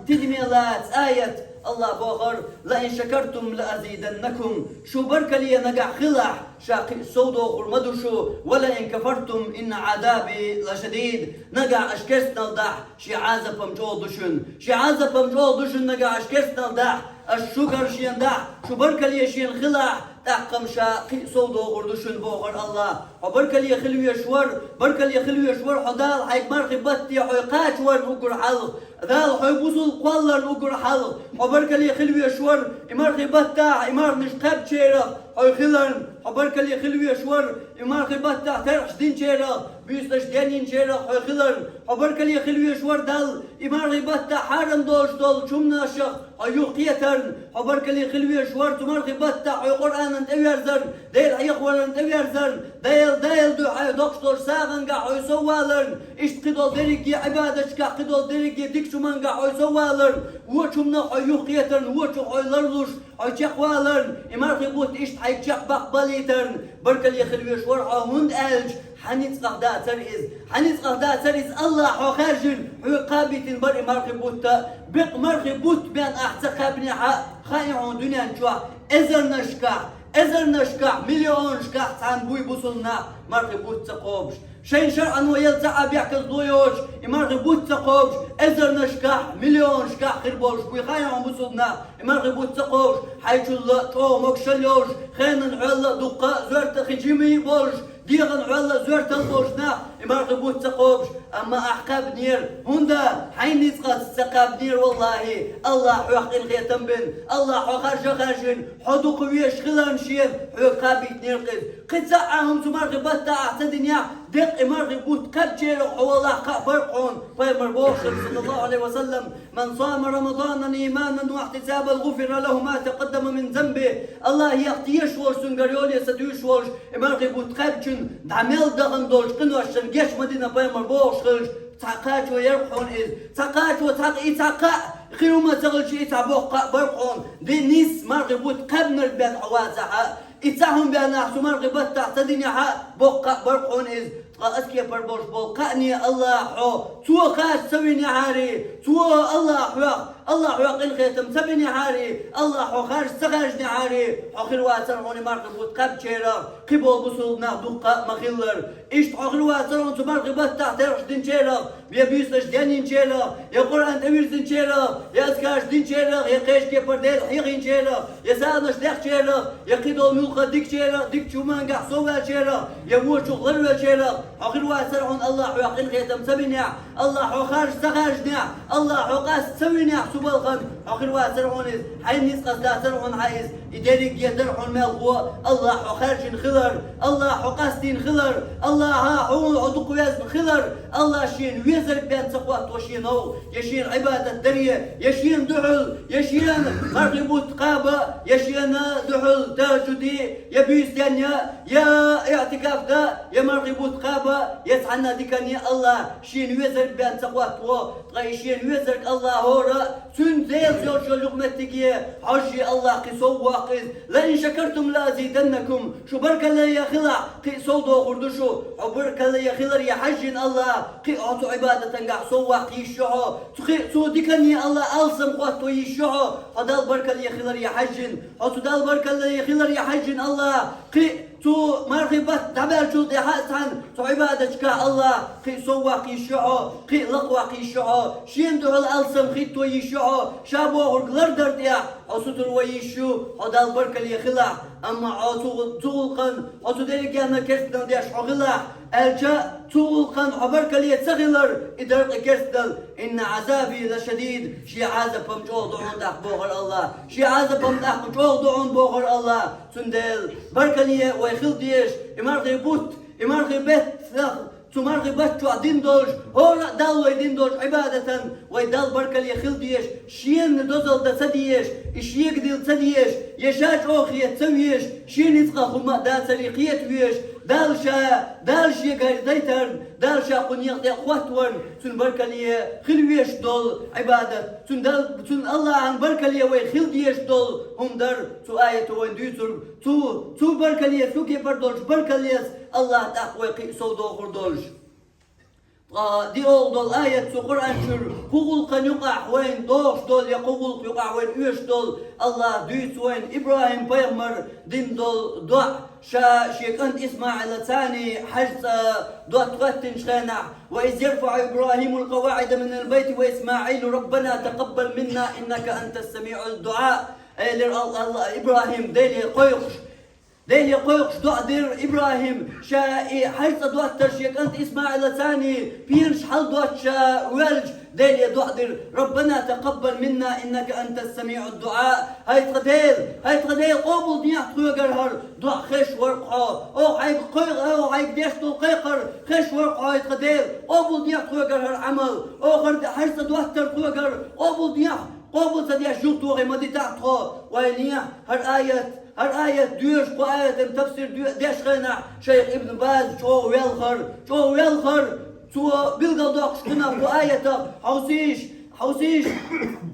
тидаме лаца аят. Аллахь бохура: «Ла ин шакартум ла азиданнакум». Шу баркалле нагахь хилахь, ша кхин а сов дохур ма ду шу, «ва ла ин кафартум инна Ӏазаби ла шадид». Нагахь аша керстанал дахь, шен Ӏазап-м чӀогӀа ду шуна. Шен Ӏазап-м чӀогӀа ду шуна нагахь аша керстанал дахь, аша шуьгара шена дахь, шу баркалле шена хилахь, тӀаккха-м ша кхин а сов дохур ду шуна, бохура Аллахь. Хьо баркалле хила везаш вара, баркалле хила везаш вара хьо Дала хьайга мархи батте хьой кхачаварна уггар хьалха, Дала хьой бусулба кхолларна уггар хьалха. Хьо баркалле хила везаш вара и мархи баттахь, и марханаш кхаьбначарах хьой хиларна. Хьо баркалле хила везаш вара и мархи баттахь терахьаш динчарах, буьйсанаш денйинчарах хьой хиларна. Хьо баркалле хила везаш вара Далла и мархи баттахь хьарам долуш долчу хӀуманашах хьо юхакхетарна. Хьо баркалле хила везаш вара цу мархи баттахь хьой Къуръанан тӀеверзарна, Дела хьехаваран тӀеверзарна, Дела, Дела дуьхьа хьайн доккхуш долчу сагӀангахь хьой совваларна, иштта кхидолу дерриге Ӏибадаташкахь, кхидолу дерриге дикачу хӀумангахь хьой совваларна, вочу хӀуманах хьо юхакхетарна, вочух хьой ларлуш, хьой чекхваларна, и мархи бутт иштта хьайга чекхбаккха балийтарна, баркалле хила везаш вара хьо, хӀунда аьлча хьан ницкъах дацара иза. Хьан ницкъах дацара иза, Аллахь хьо хаьржина, хьоьга кхабийтина бара и мархи бутт. Бекъа мархи бутт бен ахь ца кхаьбнехь а, хаьий хьуна дуьнен чохь эзарнашкахь, эзарнашкахь, миллионашкахь цхьаьна буй бусулба нах мархи бутт ца кхобуш. Шайн шарӀано елла цхьа а бехказло йоцуш, и мархи бутт ца кхобуш, эзарнашкахь, миллионашкахь хир болуш буй, хаьий хьуна бусулба нах, и мархи бутт ца кхобуш, хьайчулла а чӀогӀа могушалла йолуш, хенан хьоьлла а дуккха а зоьртан хи жимий а болуш, дегӀан хьоьлла а зоьртал болуш нах, и мархи бутт ца кхобуш, амма ахь кхаьбнера, хӀунда хьайн ницкъаца ца кхаьбнера, валлахӀи, Аллахь хьох къинхетам бина, Аллахь хьо харжа а хаьржина, хьо дукха везаш хиларна шена, хьоьга кхабийтинера-кх иза. Кхин цхьа а хӀума цу мархи баттахь ахь ца динехь, деккъа и мархи бутт кхаьбначарах хьо валахь кхаъ бара-кх хьуна, пайхамар бохуш дара, саллаллаху Ӏалайхи ва саллам: «Ман сама Рамадан иманан ва ихтисабан гӀуфира лаху ма такъаддама мин занби». Аллахьех тешаш волуш, цуьнгара йоле ца дуьйш волуш, и мархи бутт кхаьбначунна дӀа мел дахана долчу къиношна геч ма дина, пайхамар бохуш хилча, цхьа кхачо яра-кх хьуна иза. Цхьа кхачо, цхьа, и цхьа кхаъ, кхин хӀума ца хилча, и цхьа боккха кхаъ бара-кх хьуна. Де нис мархи бутт кхаьбнарг бен хьо вацахь а, и цхьа хӀума бен ахь цу мархи баттахь ца динехь а, боккха кхаъ бара-кх хьуна иза. Ткъа аса кепара болуш болу кхаъне Аллахь хьо, цо кхача ца винехьарий, цо Аллахь хьох, Аллахь хьох къинхетам ца бинехьарий, Аллахь хьо харжа ца хаьржинехьарий, хьо хир вацара хьуна и мархи бутт кхаьбначарах, кхин болу бусулба нах дуккха а ма-хиллара. Иштта хьо хир вацара хьуна цу мархи баттахь терахьаш динчарах, я буьйсанаш денйинчарах, я Къуръан тӀевирзинчарах, я азкараш динчарах, я кхечу кепара Дела хьехийначарах, я сагӀанаш дехчарах, я кхидолу муьлхха дикачарах, дикачу хӀумангахь совваьллачарах, я вочух ларвеллачарах, хьо хир вацара хьуна Аллахь хьох къинхетам ца бинехь, Аллахь, хьо харж ца харжнехь, Аллахь, хьо къаста ца винехь цу балхана, хьо хир вацар хьуна иза, хьайна ницкъ къастацар хьуна хьан иза, и дерриге дар хьуна мелхо, Аллахь, хьо хаьржина хилар, Аллахь, хьо къастийна хилар, Аллахь, хьо, хьо дукха везна хилар, Аллахь шена везарг бен ца хӀотто шена новкъа, я шена Ӏибадат даре, я шена дуьхьал, я шена мархи бутт кхаба, я шена дуьхьал тахӀажжуде, я буьйса денъя, я иӀтикаф да, я мархи бутт кхаба, я цхьанна дикане Аллахь шена везарг бен ца хӀотто, ткъа и шена везарг Аллахь хӀора, цуьнан Делаца йолчу юкъаметтиге хьожий Аллахь кхин сов воккху иза. «Лаин шакартум лаазиданнакум». Шу баркалла ян хилахь, кхин сов дохур ду шу. Хьо баркалла ян хилар ян хьаьжжина Аллахь, кхин хьо цу Ӏибадатангахь сов ваккха йиш ю хьо. Цу кхин цу дикане Аллахь алсам хӀотто йиш ю хьо. Хьо Далла баркалла ян хилар ян хьаьжжина. Хьо цу Далла баркалла ян хилар ян хьаьжжина Аллахь, кхин цу мархи бутт дӀабаьллачул тӀаьхьа а цхьаьна цу Ӏибадаташкахь Аллахь, кхин сов ваккха йиш ю хьо, кхин лакха ваккха йиш ю хьо, шена дуьхьал алсам хӀотто йиш ю хьо, ша бохург лардар тӀехь, хьо сутара ван йиш ю, хьо Далла баркалла ян хилахь, амма хьо цу, цу гӀуллакхана, хьо цу дерригенна керстанал деш хьо хилахь, аьлча, цу гӀуллакхана хьо баркалла ян ца хилар, и дара-кх керстанал, «Инна Ӏазаби лашадид», шен Ӏазап-м чӀогӀа ду хьуна тӀаккха бохура Аллахь, шен Ӏазап-м тӀаккха чӀогӀа ду хьуна бохура Аллахь, цундела баркалла ян вай хила дезаш, и мархи бутт, и мархи беттах, цу мархи бутт чохь дина долуш, хӀора а Далла вай дина долчу Ӏибадатан вай Далла баркалла ян хила дезаш, шена дозалла дан ца дезаш, и шега дилла ца дезаш, я ша чӀогӀа хета ца везаш, шен ницкъах хӀума а дацаре кхета везаш, Далла ша, Далла шега хӀара дайтарна, Далла ша кху некъа тӀе а хӀоттаварна, цуьнан баркалла ян хила везаш долу Ӏибадат, цуьнан Дал-, цуьнан Аллахьан баркалла ян вай хила дезаш долу хӀума дара цу аято вайна дуьйцург, цу, цу баркалла ян, цу кепара долчу баркалла янца Аллахь тӀаккха вай кхин а сов дохур долуш. Ткъа диъолгӀа долу аят цу Къуръан чуьра кху гӀуллакхана юкъахь вайна догӀуш долу я кху гӀуллакх юкъахь вайна оьшуш долу Аллахь дуьйцу вайна ИбрахӀим-пайхамар дина долу доӀа, ша шен кӀант ИсмаӀила царний хьаьжцӀа доттагӀоьттинчу хенахь: «Ва из ярфаӀу ИбрахӀимул къаваӀида минал байти ва ИсмаӀилу, раббана такъаббал минна, иннака антас самиӀул дуӀа», элира Алла-, Алла-, ИбрахӀим Деле кхойкхуш. Деле кхойкхуш доӀа дира ИбрахӀим, ша и хьаьжцӀа доттар шен кӀант ИсмаӀила царний пенаш хьалдоттуш ша воьлча, Деле доӀа дира: «Раббана такъаббал минна, иннака антас самиӀуд дуӀа». ХӀай тхан Дела, хӀай тхан Дела, къобалдехьа тхоьгара хӀара доӀа, хезаш вара-кх хьо. Оха хьайга кхой-, оха хьайга деш долу кхайкхар хезаш вара-кх хьо, хӀай тхан Дела, къобалдехьа тхоьгара хӀара Ӏамал. Оха хӀара хьаьжцӀа доттар тхоьгара къобалдехьа, къобал ца деш юхатохий ма дитахь тхо. Ойла е хӀара аят. ХӀара аят доьшуш, кху аятан тафсир де-, деш хенахь, шайх Ибн Баз чӀогӀа велхар, чӀогӀа велхар, цо билгалдоккхуш кхунах кху аятах: хьовсийша, хьовсийша,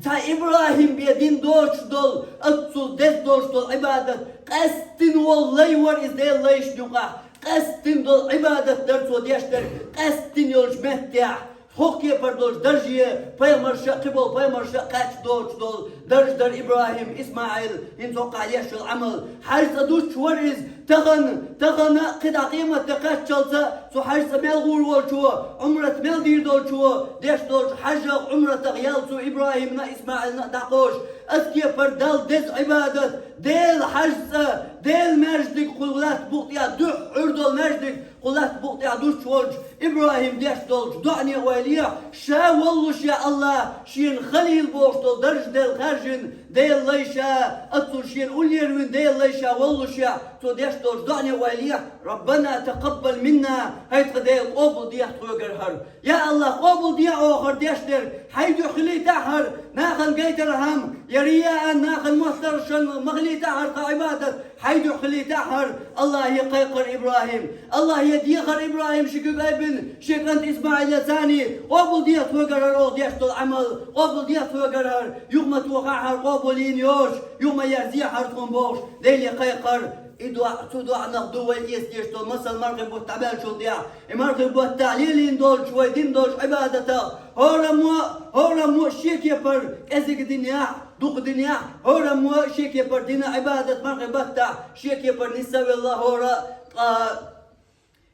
цхьа ИбрахӀим бен дина доцуш долу, оццул деза долуш долу Ӏибадат, къаьсттина волу лай вара иза Делан лайшна юкъахь, къаьсттина долу Ӏибадат дара цо деш дерг, къаьсттина йолчу меттехь. ХӀокху кепара долчу дарже пайхамарша а, кхиболу пайхамарша а кхаьчна доцуш долу дарж дара ИбрахӀим, ИсмаӀил, хӀинца хӀокхахь еш йолу Ӏамал. ХьаьжцӀа дуттуш вара иза, тахана, тахана а, кхидӀа къематде кхаччалца, цу хьаьжцӀа мел гӀур волчо, Ӏумрат мел дийр долчо, деш долчу хьаьжах, Ӏумратах ял цу ИбрахӀимна а, ИсмаӀилна а дӀакхочуш. Оцу кепара Далла деза Ӏибадат, Делан хьаьжцӀа, Делан маьждиг кху латта букъ тӀехь дуьхьа Ӏуьрр долу маьждиг, кху латта букъ тӀехь дуттуш волчу ИбрахӀима деш долчу доӀане ойла е, ша воллушехь Аллахь шена халил бохуш долу дарж делла хаьржина, Делан лайша, оццул шена уллера вина Делан лайша воллушехь, цо деш долчу доӀане ойла е: «Раббана такъаббал минна», хӀай тхан Дела, къобалдехьа тхоьгара хӀара. Я Аллахь, къобалдехьа оха хӀара деш дерг, хьайн дуьхьа хилийтахьара, нахана гайтархьама, я рияан, нахана моттаршна ма хилийтахьара тхан Ӏибадат, хьайн дуьхьа хилийтахьара. Аллахье кхайкхара ИбрахӀим, Аллахье дехара ИбрахӀим ши куьг айбина шен кӀант ИсмаӀила царний, къобалдехьа тхоьгара хӀара оха деш долу Ӏамал, къобалдехьа тхоьгара хӀара, юха ма тохахьара къобал йийна йоцуш, юха ма ерзехьара тхуна бохуш, Деле кхайкхара. И доӀа, цу доӀанах ду вай эца дезаш долу масал мархи бутт дӀабаьллачул тӀехьа. И мархи баттахь лелийна долчу вай дина долчу Ӏибадатах, хӀораммо, хӀораммо шен кепара кӀезиг динехь, дукха динехь, хӀораммо шен кепара дина Ӏибадат мархи баттахь, шен кепара нисса а велла хӀора, ткъа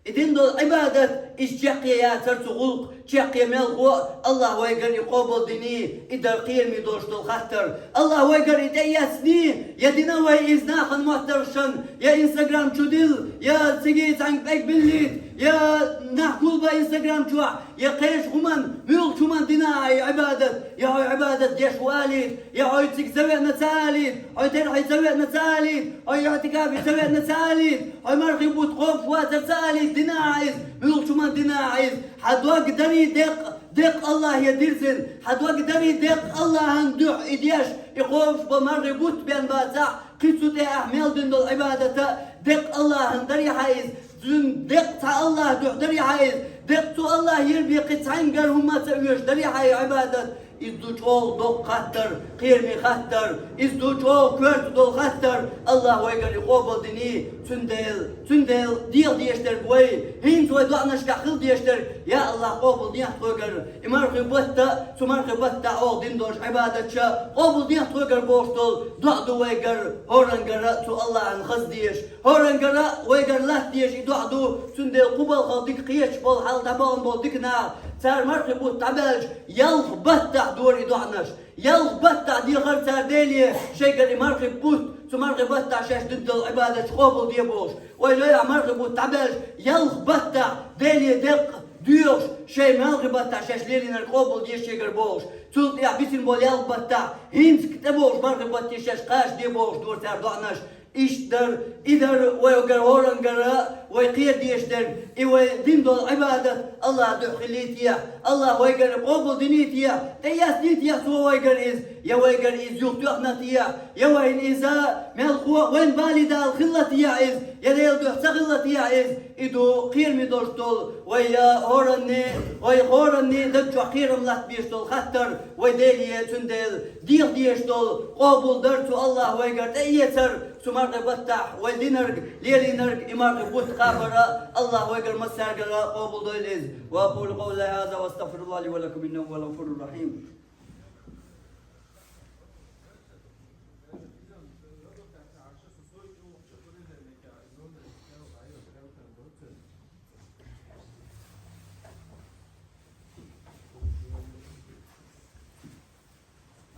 и дина долу Ӏибадат, иза чекхъе яцара цу гӀуллакх, Чекхъе мелхо а, Аллахь вайгара и къобалдиний, и дар кхераме долаш дола хаттар. Аллахь вайгара и тӀеэцний, я дина вай из нахана моттаргӀашна, я Instagram чу дилла, я цига цхьанга пӀелг биллийта, я нах гулба Instagram чохь, я кхечу хӀуманна, муьлххачу хӀуманна дина Ӏа и Ӏибадат, я хьо Ӏибадат деш ву алийта, я хьо цига ца веана ца алийта, хьо терахье ца веана ца алийта, хьо иӀтикафе ца веана ца алийта, хьо мархий бутт кхобуш вацар ца алийта, дина Ӏа иза, муьлххачу хӀуманна дина Ӏа иза. Хьан дог дарий деккъа, деккъа Аллахье дирзина, хьан дог дарий деккъа Аллахьан дуьхьа и деш, и кхобуш бо мархий бутт бен бацахь, кхин цу тӀе ахь мел дина долу Ӏибадата деккъа Аллахьан дарий хьан иза, цуьнан деккъа цхьа Аллахьан дуьхьа дарий хьан иза, деккъа цу Аллахьера бен кхин цхьаьнгара хӀумма а ца оьшу дарий хьан и Ӏибадат, иза ду чӀогӀа доккха хаттар, кхераме хаттар, иза ду чӀогӀа коьрта долу хаттар, Аллахь вайгара и къобалдиний, цундела, цундела деха дезаш дерг вай, хӀинца вай доӀанашкахь хила дезаш дерг, я Аллахь, къобалдехьа тхоьгара и мархий бутт а, цу мархий баттахь оха дина долуш Ӏибадаташ а, къобалдехьа тхоьгара бохуш долу доӀа ду вайгара, хӀоранна гара цу Аллахьан хаза дезаш, хӀоранна гара вайгара латта дезаш и доӀа ду, цундела кху балхах дика кхеташ болу, хьалха дӀабахана болу дика нах, цара мархий бутт дӀабаьлча, ялх баттахь дора и доӀанаш. Ялх баттахь дехара цара Деле, шайгара и мархий бутт, цу мархий баттахь шаьш дина долу Ӏибадаташ къобалде бохуш. Ойла йой ахь, мархий бутт дӀабаьлча, ялх баттахь Деле деккъа доьхуш, шайн мархий баттахь шаьш лелийнарг къобалдеш шайгара бохуш. Цул тӀаьхьа бисина болу ялх баттахь, хӀинца тӀебогӀуш мархий батте шаьш кхачаде бохуш дора цара доӀанаш. Иштта дар, и дар вайгара, хӀоранна гара вай кхера дезаш дерг, и вай дина долу Ӏибадат Аллахьан дуьхьа хилийтехь, Аллахь вайгара къобалдинийтехь, тӀеэцнийтехь Цо вайгара иза, я вайгара иза юхатоьхна техь, я вайна иза мелхо а вайна балийна хилла техь иза, я Делан дуьхьа ца хилла техь иза, и ду кхераме долуш долу вай, я хӀоранна, вай хӀоранна даг чохь кхерам латта безаш долу хаттар, вай Деле, цундела деха дезаш долу къобалдар, цу Аллахь вайгара тӀеэцар, цу мархий баттахь вай динарг, лелийнарг, и мархий бутт кхабар а Аллахь вайгара массаьргара къобалдойла иза. وأقول قولي هذا وأستغفر الله لي ولكم إنه هو الغفور الرحيم.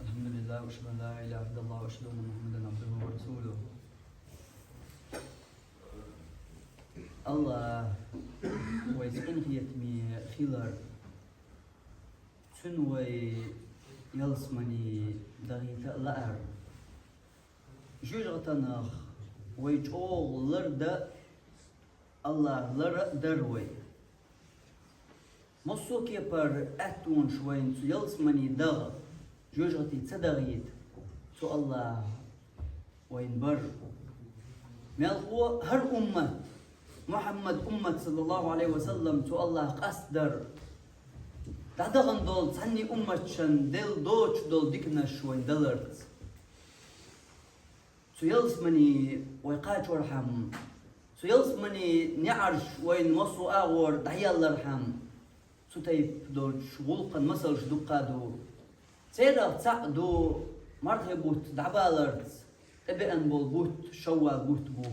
الحمد لله، وأشهد أن لا إله إلا الله، وأشهد أن محمدا عبده ورسوله. Аллахь вайца къинхетаме хилар, Цуьнан вай ялсамане дахийта а лаар. Жоьжахатанах вай чӀогӀа лардан а, Аллахь лар а дар вай. Массо а кепара аьттонаш вайна цу ялсамане даха, жоьжахати ца дахийта, цу Аллахь вайна бар. Мелхо а хӀара уммат, Мухьаммад уммат, саллаллаху Ӏалайхи ва саллам, цу Аллахь къастадар. ДӀадахана долу цхьанний умматашна делла доцуш долу диканаш вайна даларца. Цу ялсамане вай кхачорхьама, цу ялсамане неӀарш вайна массо а агӀор дӀаеллархьама, цу тайпа долчу гӀуллакхан масалш дуккха а ду. Церах цхьаъ ду мархий бутт дӀабаларца тӀебеана болу бутт, шаввал бутт бу.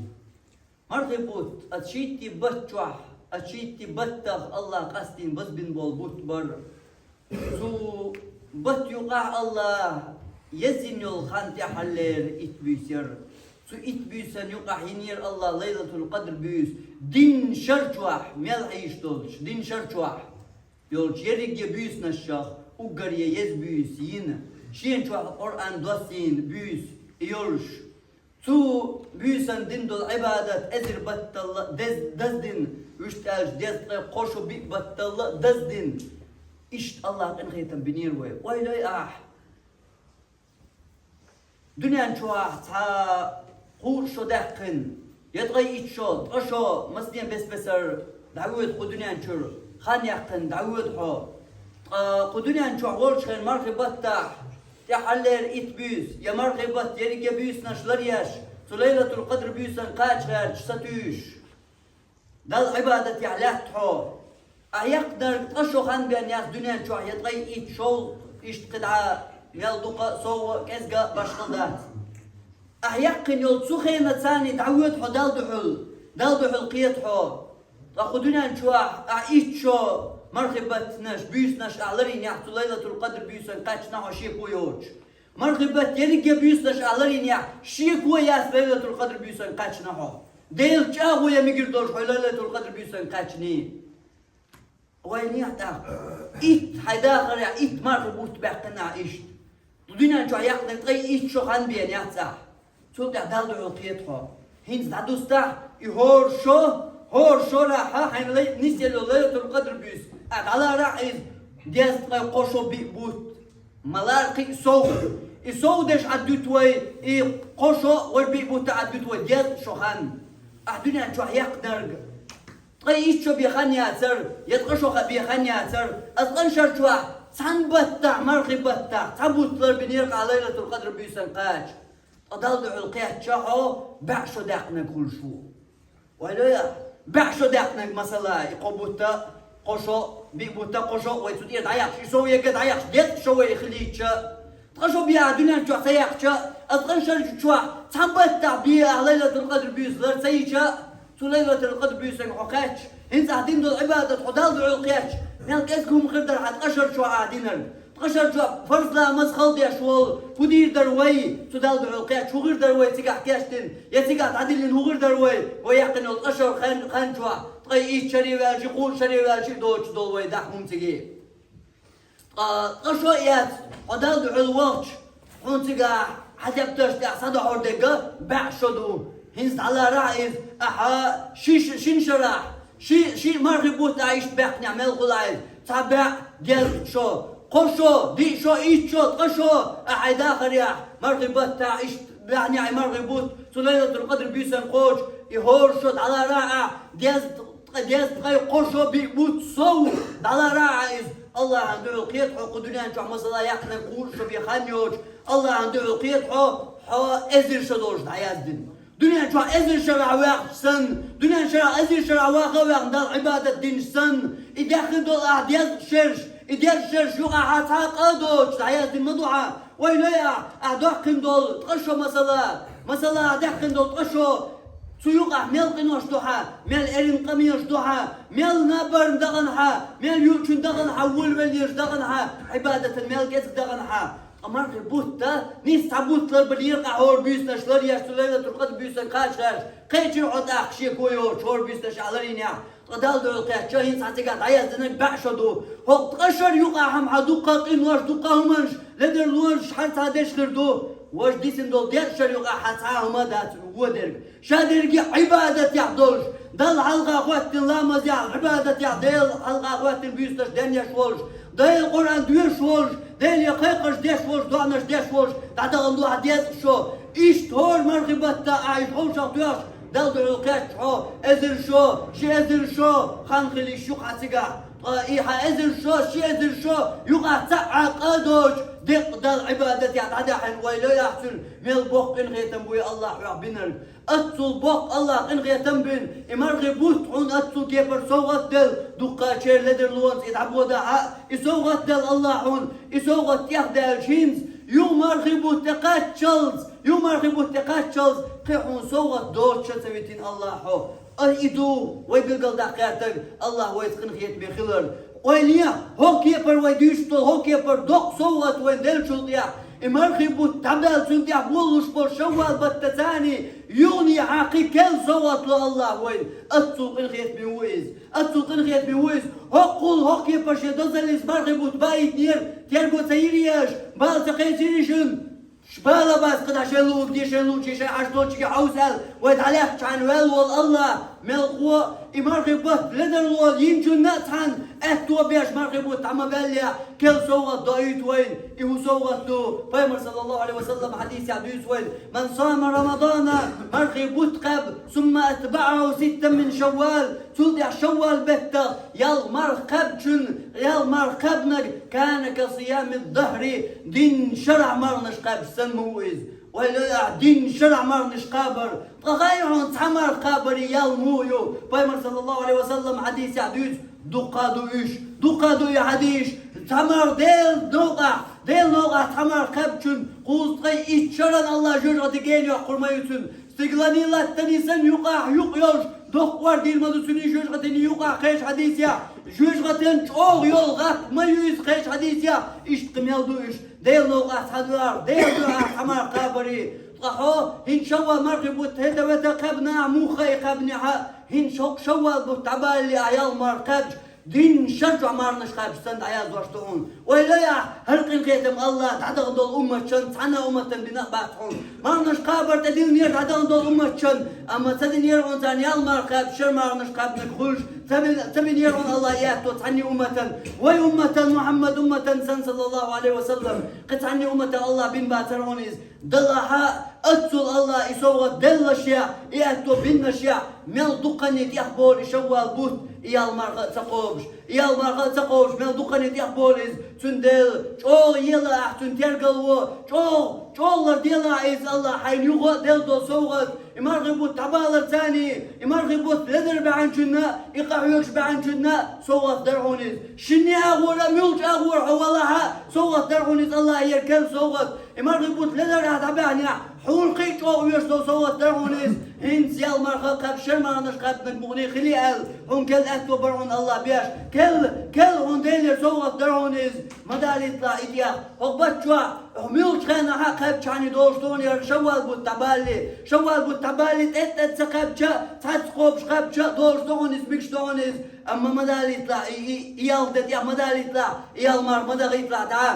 Мархий бутт, оцу шийтта баттахь, оцу шийтта баттах Аллахь къастийна базбина болу бутт бара. Цу батта юкъахь Аллахь езйина йолу хан тӀаьххьарлера итт буьйса яра. Цу итт буьйсан юкъахь йинера Аллахь Лайлатул-Къадр буьйса, дийнан шар чохь, мел хьийзаш долчу дийнан шар чохь йолчу ерриге буьйсанашах уггаре еза буьйса йина, шена чохь Къуръан доссийна буьйса йолуш. Цу буьйсан дина долу Ӏибадат эзар батталла а дез-, даздина, вуьшта аьлча, дезткъе кхо шу биъ батталла а даздина. Иштта Аллахь къинхетам бинера вай. Ойла йой ахь! Дуьнен чохь цхьа кхузткъа шо даьккхина, я ткъе итт шо, ткъа шо, масане бес-бесара дӀавоьду кху дуьнен чуьра, хан яьккхина дӀавоьду хьо. Ткъа кху дуьнен чохь волчу хенахь мархий баттахь тӀаьххьарлера итт буьйса, я мархий баттан ерриге буьйсанаш ларъеш, цу Лайлатул-Къадр буьйсан кхача гӀерташ, сатуьйсуш, Далла Ӏибадатехь лаьтта хьо. Ахь яьккхинарг ткъа шо хан бен яц дуьнен чохь, я ткъе итт шо, иштта кхидӀа мел дукха а, совгӀа а, кӀезга а, башхалла дац. Ахь яьккхина йолу цу хенан царний дӀавоьду хьо Далла дуьхьал, Далла дуьхьал кхета хьо. Ткъа кху дуьнен чохь ахь итт шо Мархий баттанаш, буьйсанаш ахь ларийнехь цу Лайлатул-Къадр буьйсан кхаьчна хьо шеко йоцуш. Мархий батта ерриге буьйсанаш ахь ларийнехь шеко яц Лайлатул-Къадр буьйсан кхаьчна хьо. Делан чӀагӀо ян мегар долуш хьо Лайлатул-Къадр буьйсан кхаьчний. Вайнех тӀаккха. Итт хьайн дахарехь, итт мархий бутт баьккхина ахь иштта. Дуьнен чохь яьккхинарг ткъе итт шо хан бен яц ахь. Цул тӀаьхьа Далла дуьхьал кхета хьо. ХӀинца дӀадустахь, и хӀора шо, хӀора шо рахьа хьайна лай-, нисъелла Лайлатул-Къадр буьйса. Ахь дӀаларахь иза, дезткъе кхо шо биъ бутт. Ма лара кхин а сов. И сов деш Ӏад дуьту вай, и кхо шо вай биъ бутт Ӏад дуьту вай, дезткъа шо хан. Ахь дуьнен чохь яьккхинарг. Ткъе итт шо бен хан яцара, я ткъа шо хан бен хан яцара, аса ткъа шар чохь, цхьана баттахь, мархий баттахь, цхьа бутт ларбинера ахь Лайлатул-Къадр буьйсан кхача. Ткъа Далла дуьхьал кхетча хьо, бӀе шо даьккхинарг хуьлуш ву. Вай лоя, бӀе шо даьккхинарг масала, и кхо бутт, кхо шо, биъ бутт, кхо шо, вай цу тӀера дӀаяхча, и сов ерриге дӀаяхча, дезткъа шо вай хилийча. Ткъа шо бен ахь дуьнен чохь ца яьккхича, аса ткъа шар чохь, цхьана баттахь бен ахь Лайлатул-Къадр буьйса лар ца йича, цу Лайлатул-Къадр буьйсанга хьо кхаьчча, хӀинца ахь дина долу Ӏибадат хьо Далла дуьхьал кхетча, мел кӀезиг хӀума хир дара хьан ткъа шар чохь ахь динарг. Ткъа шар чохь фарз ламаз хала деш волу, хӀун дийр дара вай, цу Далла дуьхьал кхетча, хӀун хир дара вай цигахь кечдина, я цигахь дӀадиллина хӀун хир дара вай, вай яьккхина йолу ткъа шар хан, хан чохь, ткъе итт шаре ваьлча, кхузткъа шаре ваьлча, доцуш долу вай даха хӀума цига. Ткъа, ткъа шо а эцна, хьо Далла дуьхьал вахча, хьуна цигахь хьан тептарш тӀехь схьадохьур дерг бӀе шо ду. ХӀинца дӀаларахь иза, ахьа ши ш-, шина шарахь, ши, ши мархий бутт ахь иштта баьккхинехь мел хуьлу хьайна, цхьа бӀе, дезткъа шо, кхо шо, диъ шо, итт шо, ткъа шо, ахь хьайн дахарехь, мархий баттахь иштта баьхнехь и мархий бутт, цу Лайлатул-Къадр буьйсан кхочу, и хӀора шо дӀаларахь ахь, дезткъа Ткъа дезткъе кхо шо биъ бутт сов, дӀаларахь иза. Аллахьан дуьхьал кхета хьо кху дуьнен чохь масала яьккхинарг кхузткъа шо бен хан йоцуш. Аллахьан дуьхьал кхета хьо, хьо эзар шо долуш дӀаяздина. Дуьнен чохь эзар шарахь ваьхча санна, дуьнен шарахь эзар шарахь ваха а ваьхна Далла Ӏибадат динча санна, и даьхна долу ахь дезткъа шераш, и дезткъа шераш юкъахь хьан цхьа а къа а доцуш дӀаяздина ма ду хьан. Вай лоьа, ахь доккхина долу ткъа шо масала, масала ахь даьккхина долу ткъа шо, цу юкъахь мел къинош ду хьан, мел эрна къамелаш ду хьан, мел набарна дахана хьан, мел юучун дахана хьан, волавеллераш дахана хьан, Ӏибадатан мел кӀезиг дахана хьан. Ткъа мархий бутт, нийса цхьа бутт ларбан лера хьора буьйсанаш ларъеш, цу Лайлатул-Къадр буьйсан кхачарш, кхечира хьо тӀаккха шеко йоцуш хӀора буьйсанаш ахь ларийнехь, Ткъа Далла дуьхьал кхетча, хӀинца хьан цигахь дӀаяздинарг бӀе шо ду. ХӀокху ткъа шар юкъахь хьан дуккха къинош, дуккха хӀуманаш, ледар лонаш, хьан цхьа деш хир ду. Важа дисина долу дезткъа шар юкъахь хьан цхьа а хӀума а дац вон дерг. Ша дерриге Ӏибадатехь долуш, Далла хьалха хӀоттина ламазехь, Ӏибадатехь, Дела хьалха хӀоттина буьйсанаш денъеш волуш, Дела Къуръан доьшуш волуш, Деле кхайкхарш деш волуш, доӀанаш деш волуш, дӀадахана ду хьан дезткъа шо. Иштта хӀора мархий баттахь ахь иштта хьовшах тоьхча, Далла дуьхьал кхетча хьо, эзар шо, ши эзар шо хан хилийша ю хьан цигахь. Ткъа и хьан эзар шо, ши эзар шо юкъахь цхьа а къа а доцуш, деккъа Далла Ӏибадатехь дӀадаьхьина вай лоьа ахь цуьнан, мел боккха къинхетам буй Аллахь хьох бинарг. Аццул боккха Аллахь къинхетам бина, и мархий бутт хьуна аццул кепара совгӀат делла, дуккхачеран ледар лонца и дӀабодахь а, и совгӀат делла Аллахь хьуна, и совгӀат тӀехдаьлча хӀинца, юха мархий бутт тӀе кхаччалц, юха мархий бутт тӀе кхаччалц, кхин хьуна совгӀат доцуш а ца витина Аллахь хьо. Ай, и ду вай билгалдаккха гӀертарг, Аллахь вайца къинхетаме хилар. Вай ле, хӀокху кепара вай дуьйцуш долу, хӀокху кепара доккха совгӀат вайна деллачул тӀехь, и мархий бутт дӀабаьлла цунна тӀехь болалуш болу шаввал баттан царний, юханехьа кхин керла совгӀат ло Аллахь вайна. Аццул къинхетаме ву иза. Аццул къинхетаме ву иза. ХӀоккхул, хӀокху кепара шен дозаллица мархий бутт баийтинера, терго ца йира еш, бала ца кхечира шуна. Бала бац кхидӀа шайн луург де, шайн луучий, шайн Ӏаш долчиге хьовса аьлла, вай дӀалаьхкачхьана ваьлла волу Аллахь, мелхо, и мархий бутт ледарло йинчунна а цхьаьна аьтто беш мархий бутт дӀа ма баьллехь, керла совгӀат доуьйту вайна, и хӀун совгӀат ду? Пайхамар, саллаллаху Ӏалайхи ва саллам, хьадисехь дуьйцу вайна: «Ман сама Рамадана», мархий бутт кхаьбна, «сумма атбаӀаху ситтан мин шаввал», цул тӀаьхьа шаввал беттах ялх марха кхаьбначун, ялх марха кхаьбнарг, «кана ка сиями ддахри», дийнна шарахь марханаш кхаьбча санна ма ву иза. Вай лоьа, дийнна шарахь марханаш кхабар. Ткъа хай хьуна цхьа марха кхабаре ял муха ю? Пайхамар, саллаллаху Ӏалайхи ва саллам, хьадисехь дуьйцу, дуккха а ду уьш, дуккха а ду и хьадисаш. Цхьа марха Делан новкъахь, Делан новкъахь цхьа марха кхаьбначун кхузткъе итт шаран Аллахь жоьжахатин гена йоккхур ма ю цуьнан. Стигаланий латтаний санна юкъахь юкъ йолуш, доккха ор дийр ма ду цуьнан жоьжахатиний юкъахь, кхечу хьадисехь. ЖожагӀатен чӀоагӀа йола гӀап ма ю иза, кхеча хьадисехь иштта мел ду уьш. Делан новкъахь цхьа дуьхьа, Делан дуьхьа цхьа марха кхабаре. Ткъа хьо хӀинца шаввал мархий бутт хӀета-вета кхаьбна ахь, муха а кхаьбнехь а, хӀинца хӀокху шаввал бутт дӀабалале ахь ялх марха кхаьбча, дийнна шарчохь марханаш кхаьбча санна дӀаяздеш ду хьуна. Вай ло ахь, хӀара къинхетам АллахӀа дӀадахана долу умматашна цхьана а умматана бина а бац хьуна. Марханаш кхабар тӀедиллинера дӀадахана долу умматашна, амма ца динера хьуна царна ялх марха кхаьбча, шара марханаш кхаьбнарг хуьлуш, ца бина, ца бинера хьуна АллахӀа и аьтто цхьанне умматана. Вай умматана, Мухьаммад умматана санна, саллаллаху Ӏалайхи ва саллам, кхин цхьанне умматана АллахӀа бина бацара хьуна иза. Делахь а, оццул АллахӀа и совгӀат деллашехь, и аьтто биннашехь, мел дуккхане тӀехболу и шаввал бутт, и ялх марха а ца кхобуш. И ялх марха а ца кхобуш, мел дуккхане тӀехболу иза. Цундела чӀогӀа ела ахь цуьнан тергало, чӀогӀа, чӀогӀа ларделахь иза, АллахӀа хьайна юха а делла долу совгӀат. И мархий бутт дӀабаларца а, и мархий бутт ледара баьхьначунна, и къахьоьгуш баьхьначунна совгӀат дара хьуна иза. Шинне агӀора а, муьлхачу агӀора хьо валахь а, совгӀат дара хьуна иза АллахӀера керла совгӀат. И мархий бутт ледара ахь дӀабаьхьнехь, хьуна кхин а чӀогӀа оьшу долу совгӀат дара хьуна иза. ХӀинца ялх марха а кхаьбча, шара марханаш кхаьбнарг мукъане хили аьлла, хьуна керла аьтто бара хьуна АллахӀа беш. Керла, керла хьуна Делера совгӀат дара хьуна иза. Ма далийталахь и тӀех. ХӀокху баттахь, хьо муьлхачу хенахь а кхаьбча хьуна и долуш ду хьуна, хӀара шаввал бутт дӀабалале. Шаввал бутт дӀабалале, тӀе-тӀе ца кхаьбча, цхьацца кхобуш кхаьбча, долуш ду хьуна иза, мегаш ду хьуна иза. Амма ма далийталахь, и, и, и ялх де тӀех ма далийталахь, и ялх марха ма дахийталахь дӀа.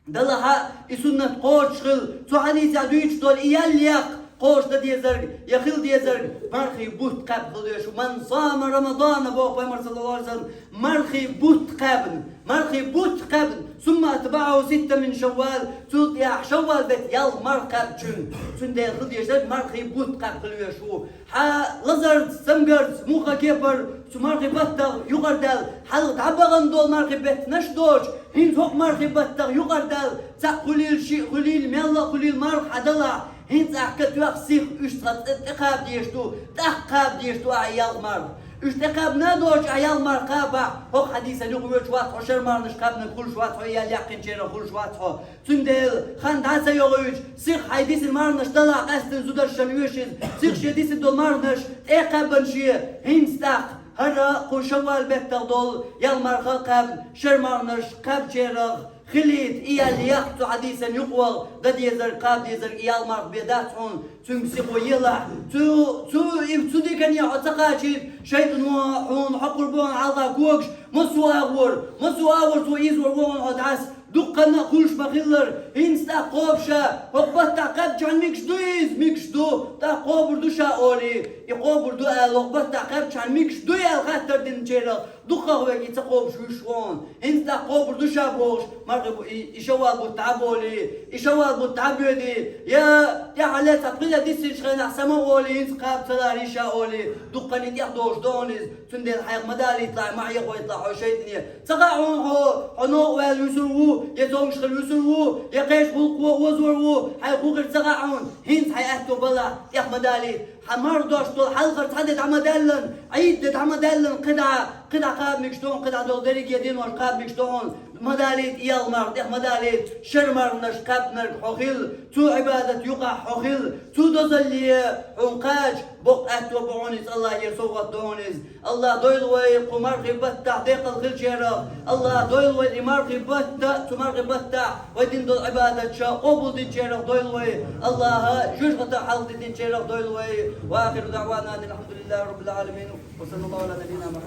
Делахь а и суннат кхочуш хила, цу хьадисехь дуьйцуш долу и ял яккха кхочуш дан дезарг, я хила дезарг мархий бутт кхаьбна хила дезаш ву. «Ман сама Рамадана», боху Пайхамара, саллаллаху Ӏалайхи ва саллам, мархий бутт кхаьбна, мархий бутт кхаьбна, «сумма атбаӀаху ситта мин шаввал», цул тӀаьхьа шаввал беттан ялх марха кхаьбначуьнга, цундела хила дезарг мархий бутт кхаьбна хила везаш ву. Хьан лазарца, цамгарца, муха кепара цу мархий баттах юкъардаьлла, хьалха дӀабахана долу мархий беттанаш а доцуш, хӀинца хӀокху мархий баттах юкъардаьлла, цхьаъ хуьлийла, шиъ хуьлийла, мелла а хуьлийла марха хьан далахь, хӀинца ахь катоьхна сиха уьш цкъа тӀе-, тӀекхаба дезаш ду, тӀаккха кхаба дезаш ду ахь и ялх марха. Уьш тӀекхаьбна а доцуш ахь ялх марха кхабахь, хӀокху хьадисана юкъа воьдуш вац хьо, шара марханаш кхаьбнарг хуьлуш вац хьо, и ял яьккхинчарах хуьлуш вац хьо. Цундела, хан дӀа ца йогӀуьйтуш, сиха хьайн дисина марханаш далахь, къаьсттина зударшна оьшу иза, сиха шен дисина долу марханаш тӀе а кхаьбна шен, хӀинца тӀаккха хӀара кху шаввал беттах долу ялх марха а кхаьбна, шара марханаш кхаьбначарах хилийта, и ял яккха цу хьадисана юкъа ваха, дан дезарг, кхаба дезарг и ялх марха бен дац хьуна, цуьнга сихо елахь. Цу, цу, и, цу дикане хьо ца кхачийта, шайтӀано хьуна хьокхур бу хьуна хьалха когаш, массо а агӀор, массо а агӀор цо ийзор ву хьуна хьо дӀаса. Дуккха а хуьлуш ма-хиллара, хӀинца тӀаккха кхобуш ша, хӀокху баттахь кхаьбча хьан мегаш ду иза, мегаш ду, тӀаккха кхобур ду ша олий, и кхобур ду аьлла, хӀокху баттахь кхаьбча хьан мегаш ду аьлла хаттар динчарах, дукхах верг и ца кхобуш вуьйш ву хьуна. ХӀинца тӀаккха кхобур ду ша бохуш, мархий бу-, и, и шаввал бутт дӀа а болий, и шаввал бутт дӀа а боьдий, я тӀаьххьара цхьа пхи де диссинчу хенахь сама олий, хӀинца кхаба ца ларий ша олий, дуккха а тӀехдолуш ду хьуна иза. Цундела хьайх ма далийталахь, ма хьехойталахь хьо шайтӀане. Ца хаьа хьуна хьо, хьо новкъа ваьлла вуьсур ву, я цомгаш хилла вуьсур ву, я кхечу гӀуллакхо озор ву, хьайх хӀун хир ца хаьа хьуна. ХӀинца хьайн аьтто балахь, тӀех ма далийта. Хьан марха дош долу хьалхара цхьа де дӀа ма даьллан, Ӏийд де дӀа ма даьллан, кхидӀа, кхидӀа кхаба мегаш ду хьуна, кхидӀа долу дерриге а денош кхаба мегаш ду хьуна. Ма далийта и ялх марха, тӀех ма далийта, шара марханаш кхаьбнарг хьо хила, цу Ӏибадат юкъахь хьо хила, цу дозалле хьуна кхача, боккха аьтто бу хьуна иза, АллахӀера совгӀат ду хьуна иза. АллахӀ дойла вай кху мархий баттахь декъала хиллачарах. АллахӀ дойла вай и мархий батта, цу мархий баттахь вай дина долу Ӏибадаташ къобалдинчарах дойла вай. АллахӀа жоьжахатех хьалхадитинчарах дойла вай. Ва ахиру даӀвана анил хьамдулиллахӀи раббил Ӏаламин. Ва саллаллахӀу Ӏала набийина Мухьаммад.